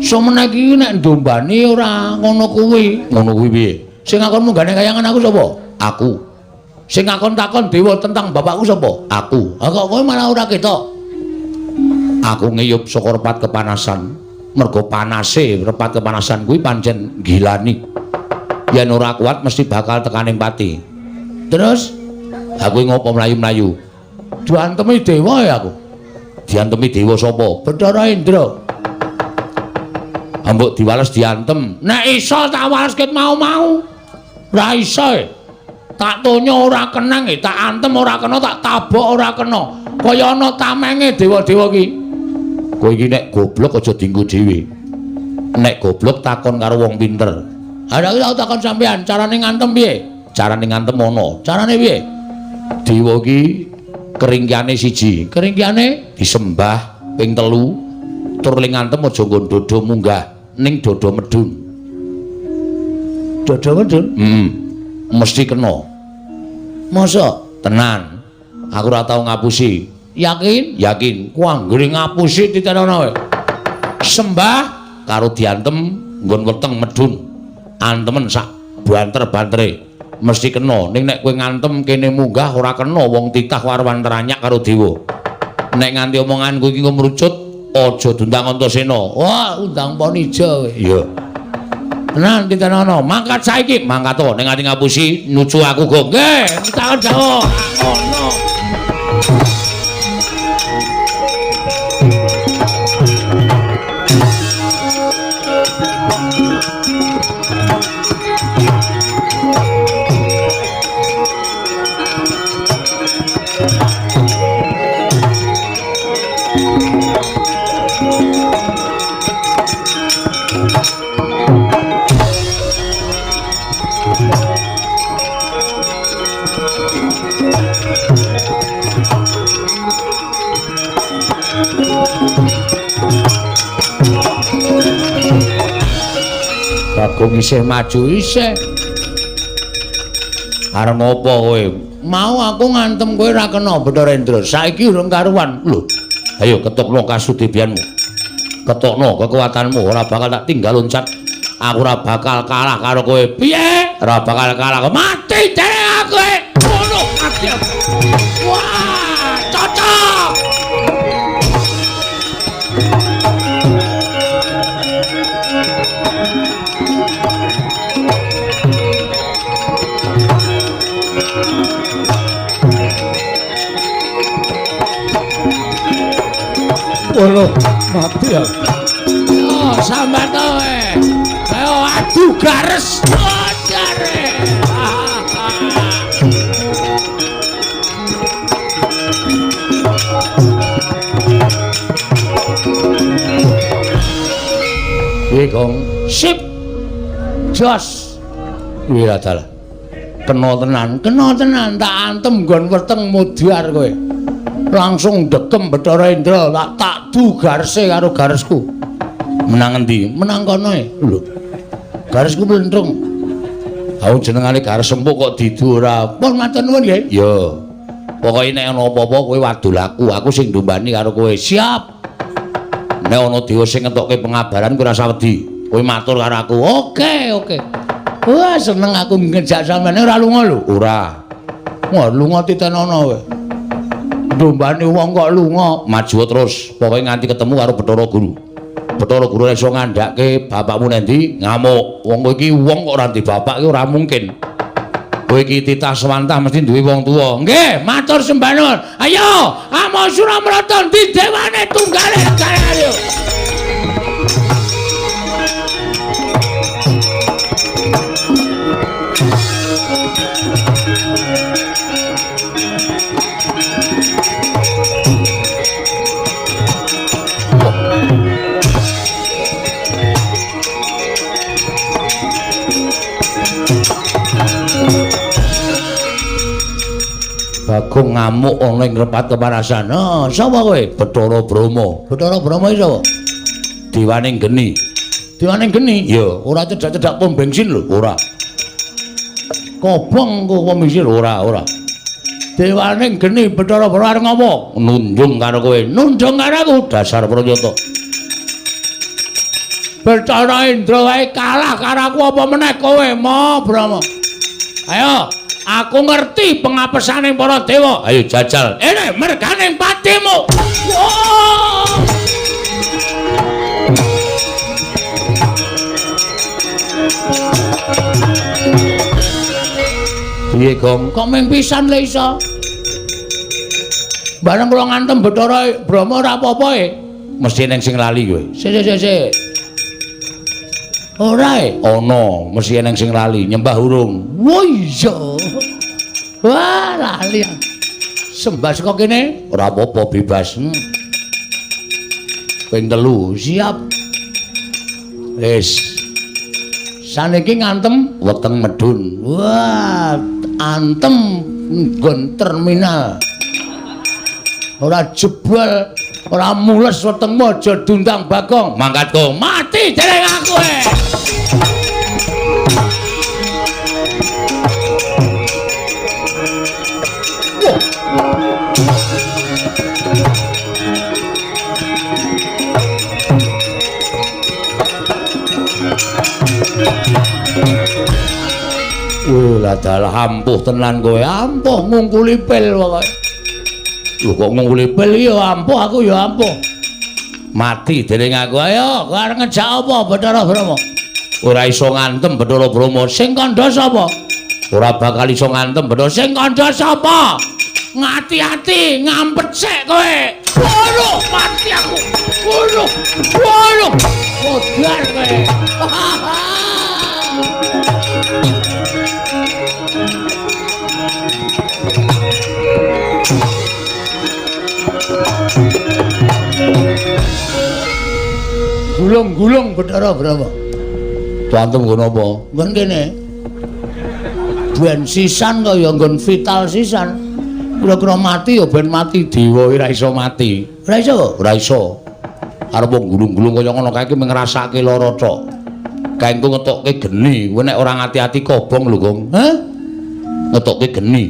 Sumene iki nek ndombani ora ngono kuwi. Ngono kuwi piye? Sing ngakon munggane kayangan aku sapa? Aku. Sing ngakon takon dewa tentang bapakku sapa? Aku. Ha kok kowe malah ora ketok. Aku ngiyup saka repat kepanasan. Mergo panase repat kepanasan kuwi pancen gilani. Yen ora kuat mesti bakal tekaning pati. Terus aku ngopo mlayu-mlayu? Diantemi dewa ya aku. Diantemi dewa sapa? Bathara Indra. Ambok diwales diantem. Nek iso tak wales ket mau-mau. Ora iso. Tak tonyo ora kenang, tak antem ora kena, tak tabok ora kena. Kaya ana tamenge dewa-dewa ki. Kowe iki nek goblok aja dienggo dhewe. Nek goblok takon karo wong pinter. Ha nek aku takon sampean, carane ngantem piye? Carane ngantem ana. Carane piye? Dewa ki keringkiane siji. Keringkiane disembah ping 3, tur ling ngantem aja nggon dodo munggah, ning dodo medun. Dodo medun? Mesti kena. Masa? Tenan. Aku ora tau ngapusi. Yakin? Yakin. Ku anggere ngapusi titenono kowe. Sembah karo diantem nggon weteng medun. Antemen sak banter-bantere. Mesti kena. Ning nek kowe ngantem kene munggah ora kena, wong titah warwan teranyak karo dewa. Nek nganti omonganku iki ngrucut, aja diundang Antasena. Wah, undang Ponija kowe. Iya. Tenan titenono, mangkat saiki, mangkat to. Nek nganti ngapusi nucu aku go. Nggih, takon Jawa. Ngono. Bagong isih maju isih. Arep ngopo kowe? Mau aku ngantem kowe ora kena Bathara Indra. Saiki urung karuan. Lho, ayo ketokno kasudebianmu. Ketokno kekuatanmu, ora bakal tak tinggal loncat. Aku ora bakal kalah karo kowe. Piye? Ora bakal kalah. Mati dhewe aku. Ngono mati. Wah, cocok. Waduh, mati ya. Oh, sambat kowe. Ayo adu gares. Oh, jare. Piye, Gong? Sip. Jos. Kuwi ra dalah. Kena tenan, kena tenan tak antem nggon weteng mudhar kowe. Langsung dekem Bathara Indra, tak du garese karo garesku. Menang endi? Menang kono e. Lho. Garesku mlentrung. Aku jenengane gares empuk kok didu ora. Pun matur nuwun nggih. Ya. Pokoke nek ana apa-apa kowe wadul aku, aku sing ndumbani karo kowe. Siap. Nek ana dewa sing ngetokke pengabaran kowe ora usah wedi. Kowe matur karo aku. Oke, oke. Wah, seneng aku ngejak sampeyan ora lunga lho. Ora. Wah, lunga titenono kowe. Ndumbani wong kok lunga, maju terus. Pokoke nganti ketemu karo Bathara Guru. Bathara Guru iso ngandhake bapakmu nendi ngamuk. Wong kowe iki wong kok ora ndek bapak iki ora mungkin. Kowe iki titah sewantah mesti duwe wong tuwa. Nggih, matur sembah nuwun. Ayo, Amo Suramrata ndi dewane tunggale negara ayo. Bagong ngamuk ana ing repat kepanasan. Oh, sapa kowe? Bathara Brahma. Bathara Brahma iki sapa? Dewane geni. Dewane geni? Iya, ora cedhak-cedhak pom bensin lho, ora. Kobong kok pom bensin ora, ora. Dewane geni Bathara Brahma arep ngopo? Nundung karo kowe. Nundung karo aku dasar pranyata. Bathara Indra wae kalah karo aku apa meneh kowe, Ma Brahma. Ayo, aku ngerti pengapesane para dewa. Ayo jajal. Ene merganing patimu. Oh! Piye, Gong? Kok mung pisan le iso? Bareng kula ngantem Bathara Brahma ora apa-apa e. Mesti eneng sing lali kowe. Sik sik sik. Ora e? Ana, mesti eneng sing lali, nyembah urung. Wo iya. Wah, lali. Sembah saka kene ora apa-apa bebas. Ping 3 siap. Wis. Saniki ngantem weteng medun. Wah, antem nggon terminal. Ora jebol, ora mules wetengmu aja diundang Bagong. Mangkat kok mati dereng aku. Wih, lah dalah ampuh tenan kowe. Ampuh ngungkuli pil pokoke. Lho kok ngungkuli pil ya ampuh aku ya ampuh. Mati dening aku. Ayo, kowe arep ngejak apa Bathara Brahma? Ora iso ngantem Bathara Brahma. Sing kandha sapa? Ora bakal iso ngantem Bathara. Sing kandha sapa? Ngati-ati, ngampet sik kowe. Waduh, mati aku. Waduh. Waduh. Modar kowe. Gulung-gulung Bathara Brahma. Tuantem nggon apa? Nggon kene. Ben sisan kaya nggon vital sisan. Kira-kira mati ya ben mati dewa ora iso mati. Ora iso? Ora iso. Arep wong gulung-gulung kaya ngono kae iki ngrasake lara tok. Kae engko ngetokke geni, kowe nek ora ngati-ati kobong lho, Gong. Hah? Ngetokke geni.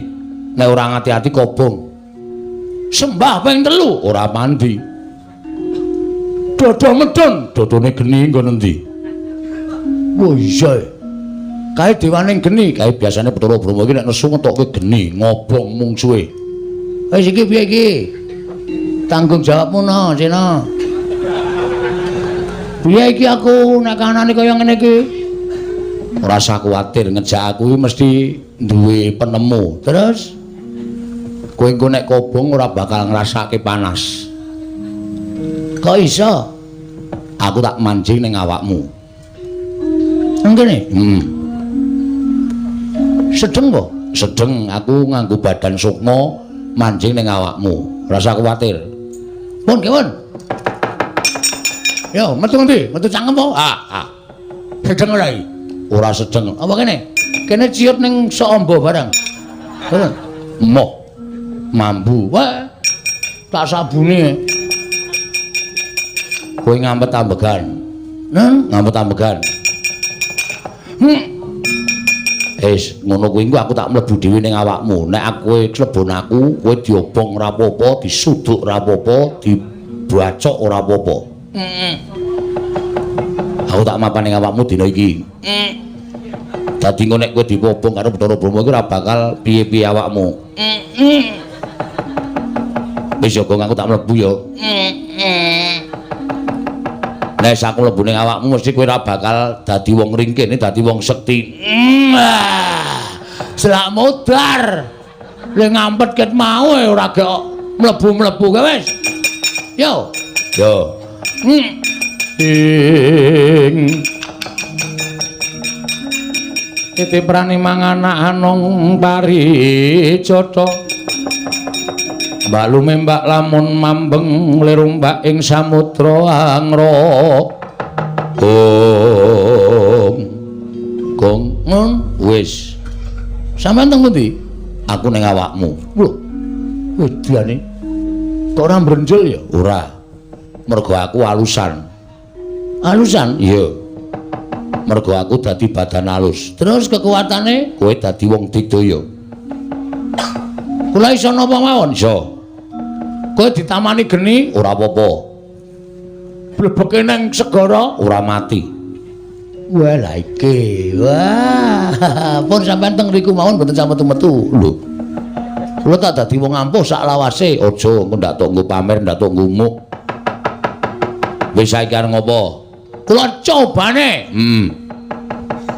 Nek ora ngati-ati kobong. Sembah ping 3 ora mandi. Dodo medun, dodone geni nggon endi? Oh iya. Kae dewaning geni, kae biasane Bathara Brahma iki nek nesu ngetokke geni, ngobong mungsuhe. Wis iki piye iki? Tanggung jawabmu no, Sena. Piye iki aku nek kanane kaya ngene iki? Ora usah kuwatir, ngejak aku iki mesti duwe penemu. Terus kowe engko nek kobong ora bakal ngrasake panas. Kok iso? Aku tak mancing ning awakmu. Nang kene? Sedeng po? Sedeng, aku nganggo badan sukma mancing ning awakmu. Ora usah kuwatir. Pun, kewon. Yo, metu ngendi? Metu cangkem po? Ah, ah. Sedeng ora iki? Ora sedeng. Apa kene? Kene ciut ning sok amba barang. Ngono. Moh. Mambu. Wah. Tak sabune. Kowe ngampet ambegan. Neng, ngampet ambegan. Wis, ngono kuwi engko aku tak mlebu dhewe ning awakmu. Nek aku klebon aku, kowe diobong ora apa-apa, disuduk ora apa-apa, dibacok ora apa-apa. Aku tak mapan ning awakmu dina iki. Dadi engko nek kowe dipobong karo Bathara Brahma iki ora bakal piye-piye awakmu. Wis ya, Gong, aku tak mlebu ya. Nek aku mlebu ning awakmu mesti kowe ora bakal dadi wong ringkih, dadi wong sekti. Selak modar. Le ngampet ket mau ora gek mlebu-mlebu kowe wis. Yo. Yo. Ing titi prani manganak anung parijata. Mbak lumembak lamun mambeng lirumbak ing samudra angra. Gong. Gong ngon wis. Sampeyan teng pundi? Aku ning awakmu. Lho. Wedane. Kok ora mbrenjul ya? Ora. Mergo aku alusan. Alusan? Iya. Mergo aku dadi badan alus. Terus kekuatane? Kowe dadi wong digdaya. Kula iso napa mawon? Iso. Kowe ditamani geni? Ora apa-apa. Blebeke nang segara? Ora mati. Wah, lha iki. Wah, pun sampean teng riku mawon mboten sampe metu. Lho. Kula tak dadi wong ampuh sak lawase. Aja engko ndak tok nggo pamer, ndak tok ngumuk. Wis saiki arep ngopo? Kula cobane.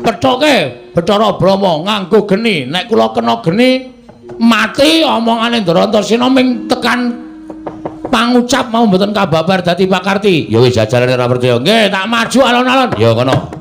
Pethoke Bathara Brahma nganggo geni. Nek kula kena geni mati omongane Ndara Antasena ming tekan pangucap mau mboten kababar dadi pakarti. Ya wis jajalane ora percaya. Nggih, tak maju alon-alon. Ya kono.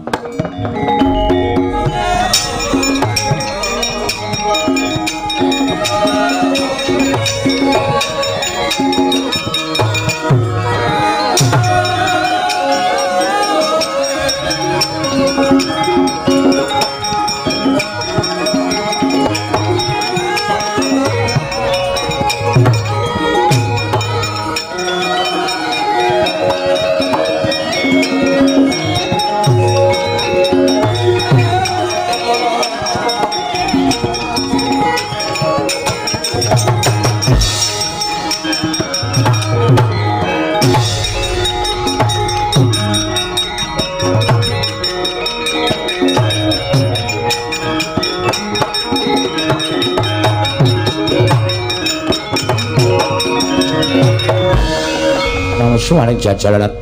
Suwane jajalalat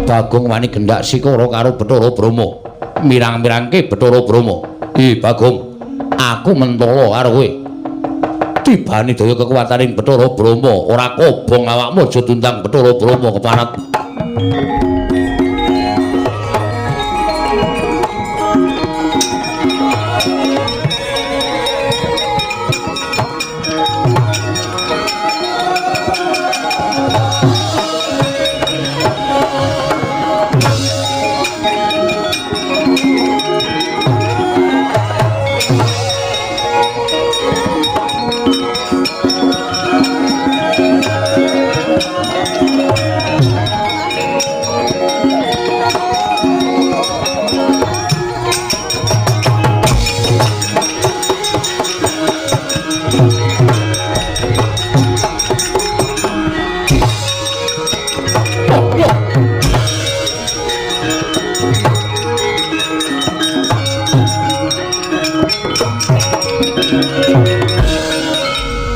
Bagong wani gendak sikara karo Bathara Brahma, mirang-mirangke Bathara Brahma. "Ih Bagong, aku mentala karo kowe. Tibane daya kekuwataning Bathara Brahma, ora kobong awakmu aja tundang Bathara Brahma keparat."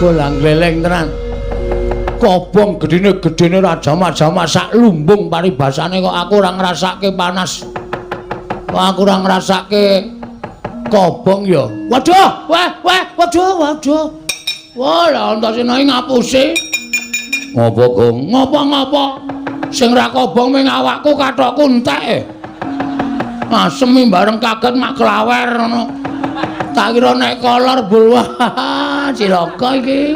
Bolang gleleng tenan. Kobong gedine-gedene ra jamak-jamak sak lumbung paribasane kok aku ora ngrasake panas. Kok aku ora ngrasake kobong ya. Waduh, wah, wah, waduh, waduh. Wah, lah Antasena iki ngapusi. Ngopo, Gong? Ngopo-ngopo? Sing ra kobong ming awakku kathokku entek. Asem bareng kaget mak klawer ngono. Tak kira nek kolor bul. Wah, cilaka iki.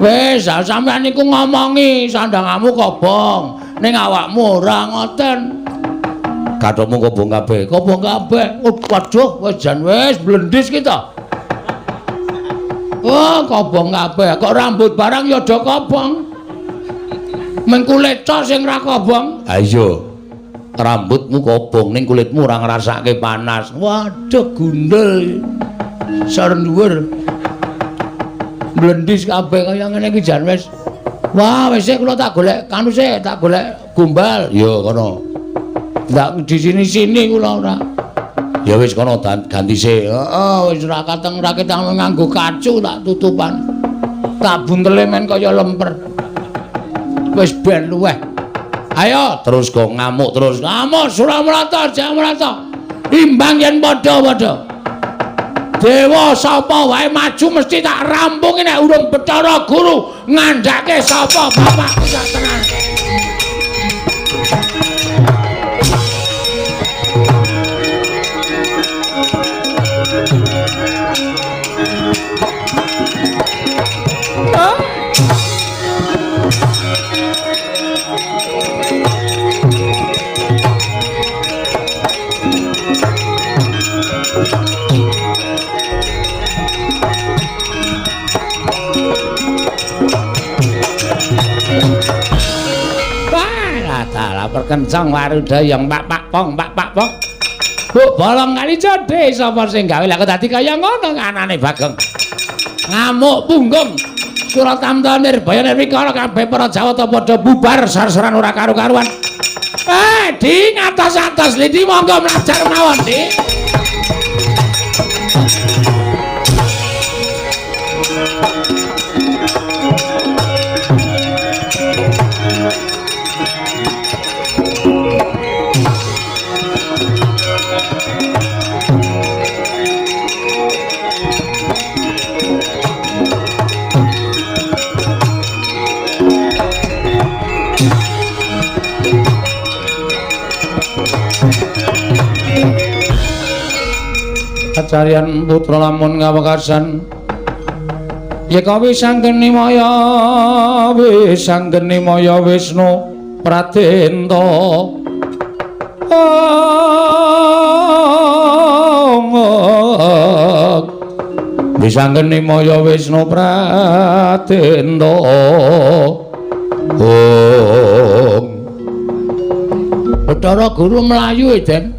Wis, sampean niku ngomongi sandangamu kobong, ning awakmu ora ngoten. Kathokmu kobong kabeh. Kobong kabeh. Oh, waduh, wis jan wis blendis ki to. Oh, kobong kabeh. Kok rambut barang ya do kobong. Meng kulit tok sing ra kobong. Ha iya. Rambutmu kobong ning kulitmu ora ngrasake panas. Waduh, gundul. Sor dhuwur. Blendis kabeh kaya ngene iki jan wis. Wah, wis kula tak golek kanu sik, tak golek gombal. Ya kono. Ndak di sini-sini kula ora. Ya wis kono ganti sik. Heeh, wis ora kateng ra ketang nganggo kacu tak tutupan. Tak buntele men kaya lemper. Wis ben luweh. Ayo terus kok ngamuk terus. Ngamuk Suramrata, Jamrata. Imbang yen padha-padha. Dewa sapa wae maju mesti tak rampungi nek urung Bathara Guru ngandhake sapa bapakku sak tenan. Perkencang waruda yang pak pak pong pak pak pong. Bu bolong kali jodhe sapa sing gawe lha kok dadi kaya ngono anane Bagong. Ngamuk punggung. Suratamta Nirbaya Nirwikara kabeh para Jawata padha bubar sar-saran ora karu-karuan. Di ngatos-atos lidi monggo mlajar mawon, Di. Kacarian putra lamun ngawekasan yeka wisanggeni maya wisanggeni maya Wisnu Pradenta. Wisanggeni maya Wisnu Pradenta. Om Bathara Guru mlayu Den.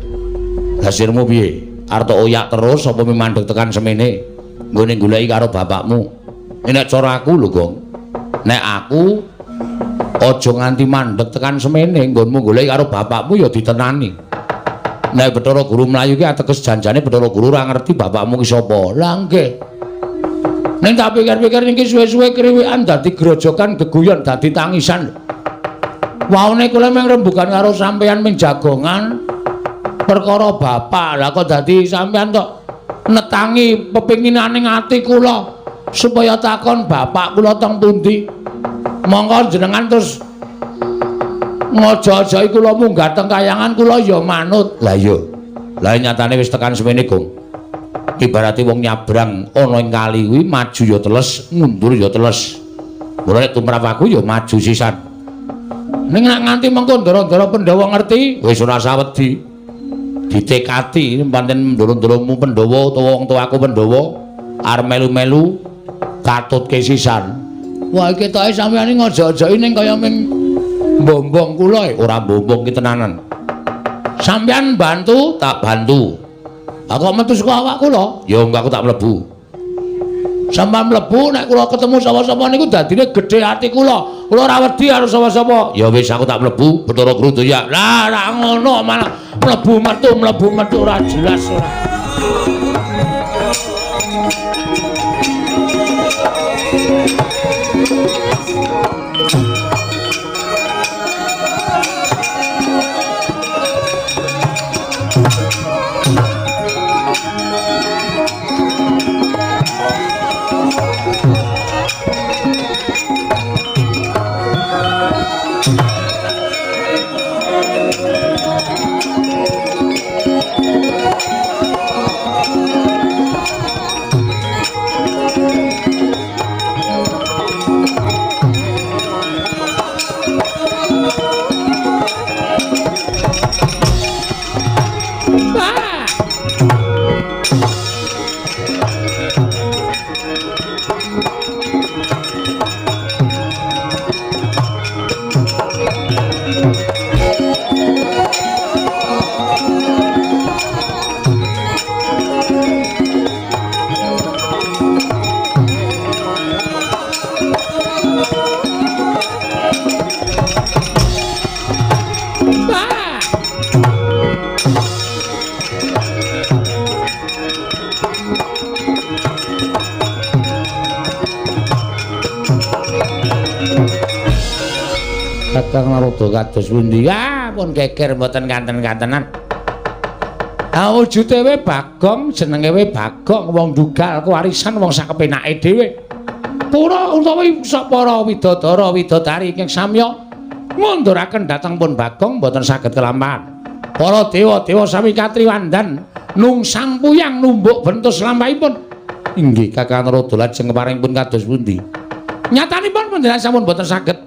Hasirmu piye? Arep oyak terus apa mandeg tekan semene nggone goleki karo bapakmu? Nek cara aku lho, Gong. Nek aku aja nganti mandeg tekan semene nggonmu golek karo bapakmu ya ditenani. Nek Bathara Guru mlayu ki ateges janjane Bathara Guru ora ngerti bapakmu ki sapa. Lah nggih. Ning tak pikir-pikir niki suwe-suwe kriwikan dadi grojokan geguyon dadi tangisan. Waune kula mung rembugan karo sampeyan ming jagongan perkara bapak. Lah kok dadi sampeyan tok netangi pepinginane ati kula supaya takon bapak kula teng pundi. Monggo jenengan terus ngojo-ojoki kula munggah teng kayangan kula ya manut. Lah iya. Lah nyatane wis tekan semene, Gong. Ibarate wong nyabrang ana ing kali kuwi maju ya teles, mundur ya teles. Mula nek tumrap aku ya maju sisan. Ning nek nganti mengko ndara-ndara Pandhawa ngerti, wis ora usah wedi. Ditekati pancen ndara-ndaramu Pandhawa utawa wong tuaku Pandhawa arep melu-melu katutke sisan. Wah iki ketoke sampeyan iki ngojo-ojoki ning kaya ming mbombong kula e. Ora mbombong ki tenanan. Sampeyan bantu, tak bantu. Aku kok metu saka awak kula? Ya engko aku tak mlebu. Sampeyan mlebu nek kula ketemu sapa-sapa niku dadine gedhe ati kula. Kula ora wedi karo sapa-sapa. Ya wis aku tak mlebu, Bathara Guru ya. Lah ora ngono malah mlebu metu ora jelas ora. Kakang Narada kados pundi? Ah, pun geger mboten kanten-kantenan. Ah, wujude we Bagong, jenenge we Bagong, wong Dugal kewarisan wong sakepenake dhewe. Pura utawi para widodara widodari ingkang samya ngunduraken dhateng pun Bagong mboten saged kelampahan. Para dewa-dewa sami katriwandan nungsang puyang numbuk bentus lampahipun. Inggih Kakang Narada lajeng keparing pun kados pundi? Nyatanipun panjenengan sampun mboten saged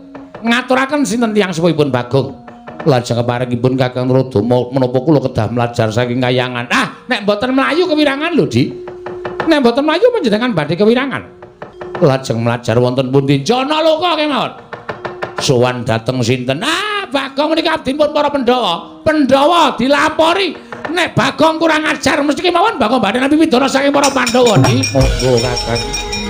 ngaturaken sinten tiyang sepuhipun Bagong. Lajeng keparingipun Kakang Narada menapa kula kedah mlajar saking kayangan. Ah, nek mboten mlayu kewirangan lho, Dik. Nek mboten mlayu panjenengan badhe kewirangan. Lajeng mlajar wonten pundi? Janaloka kemawon. Sowan dhateng sinten? Ah, Bagong menika abdinipun para Pandhawa. Pandhawa dilapori nek Bagong kurang ajar mesti kemawon Bagong badhe nampi pidana saking para Pandhawa, Dik. Monggo Kakang.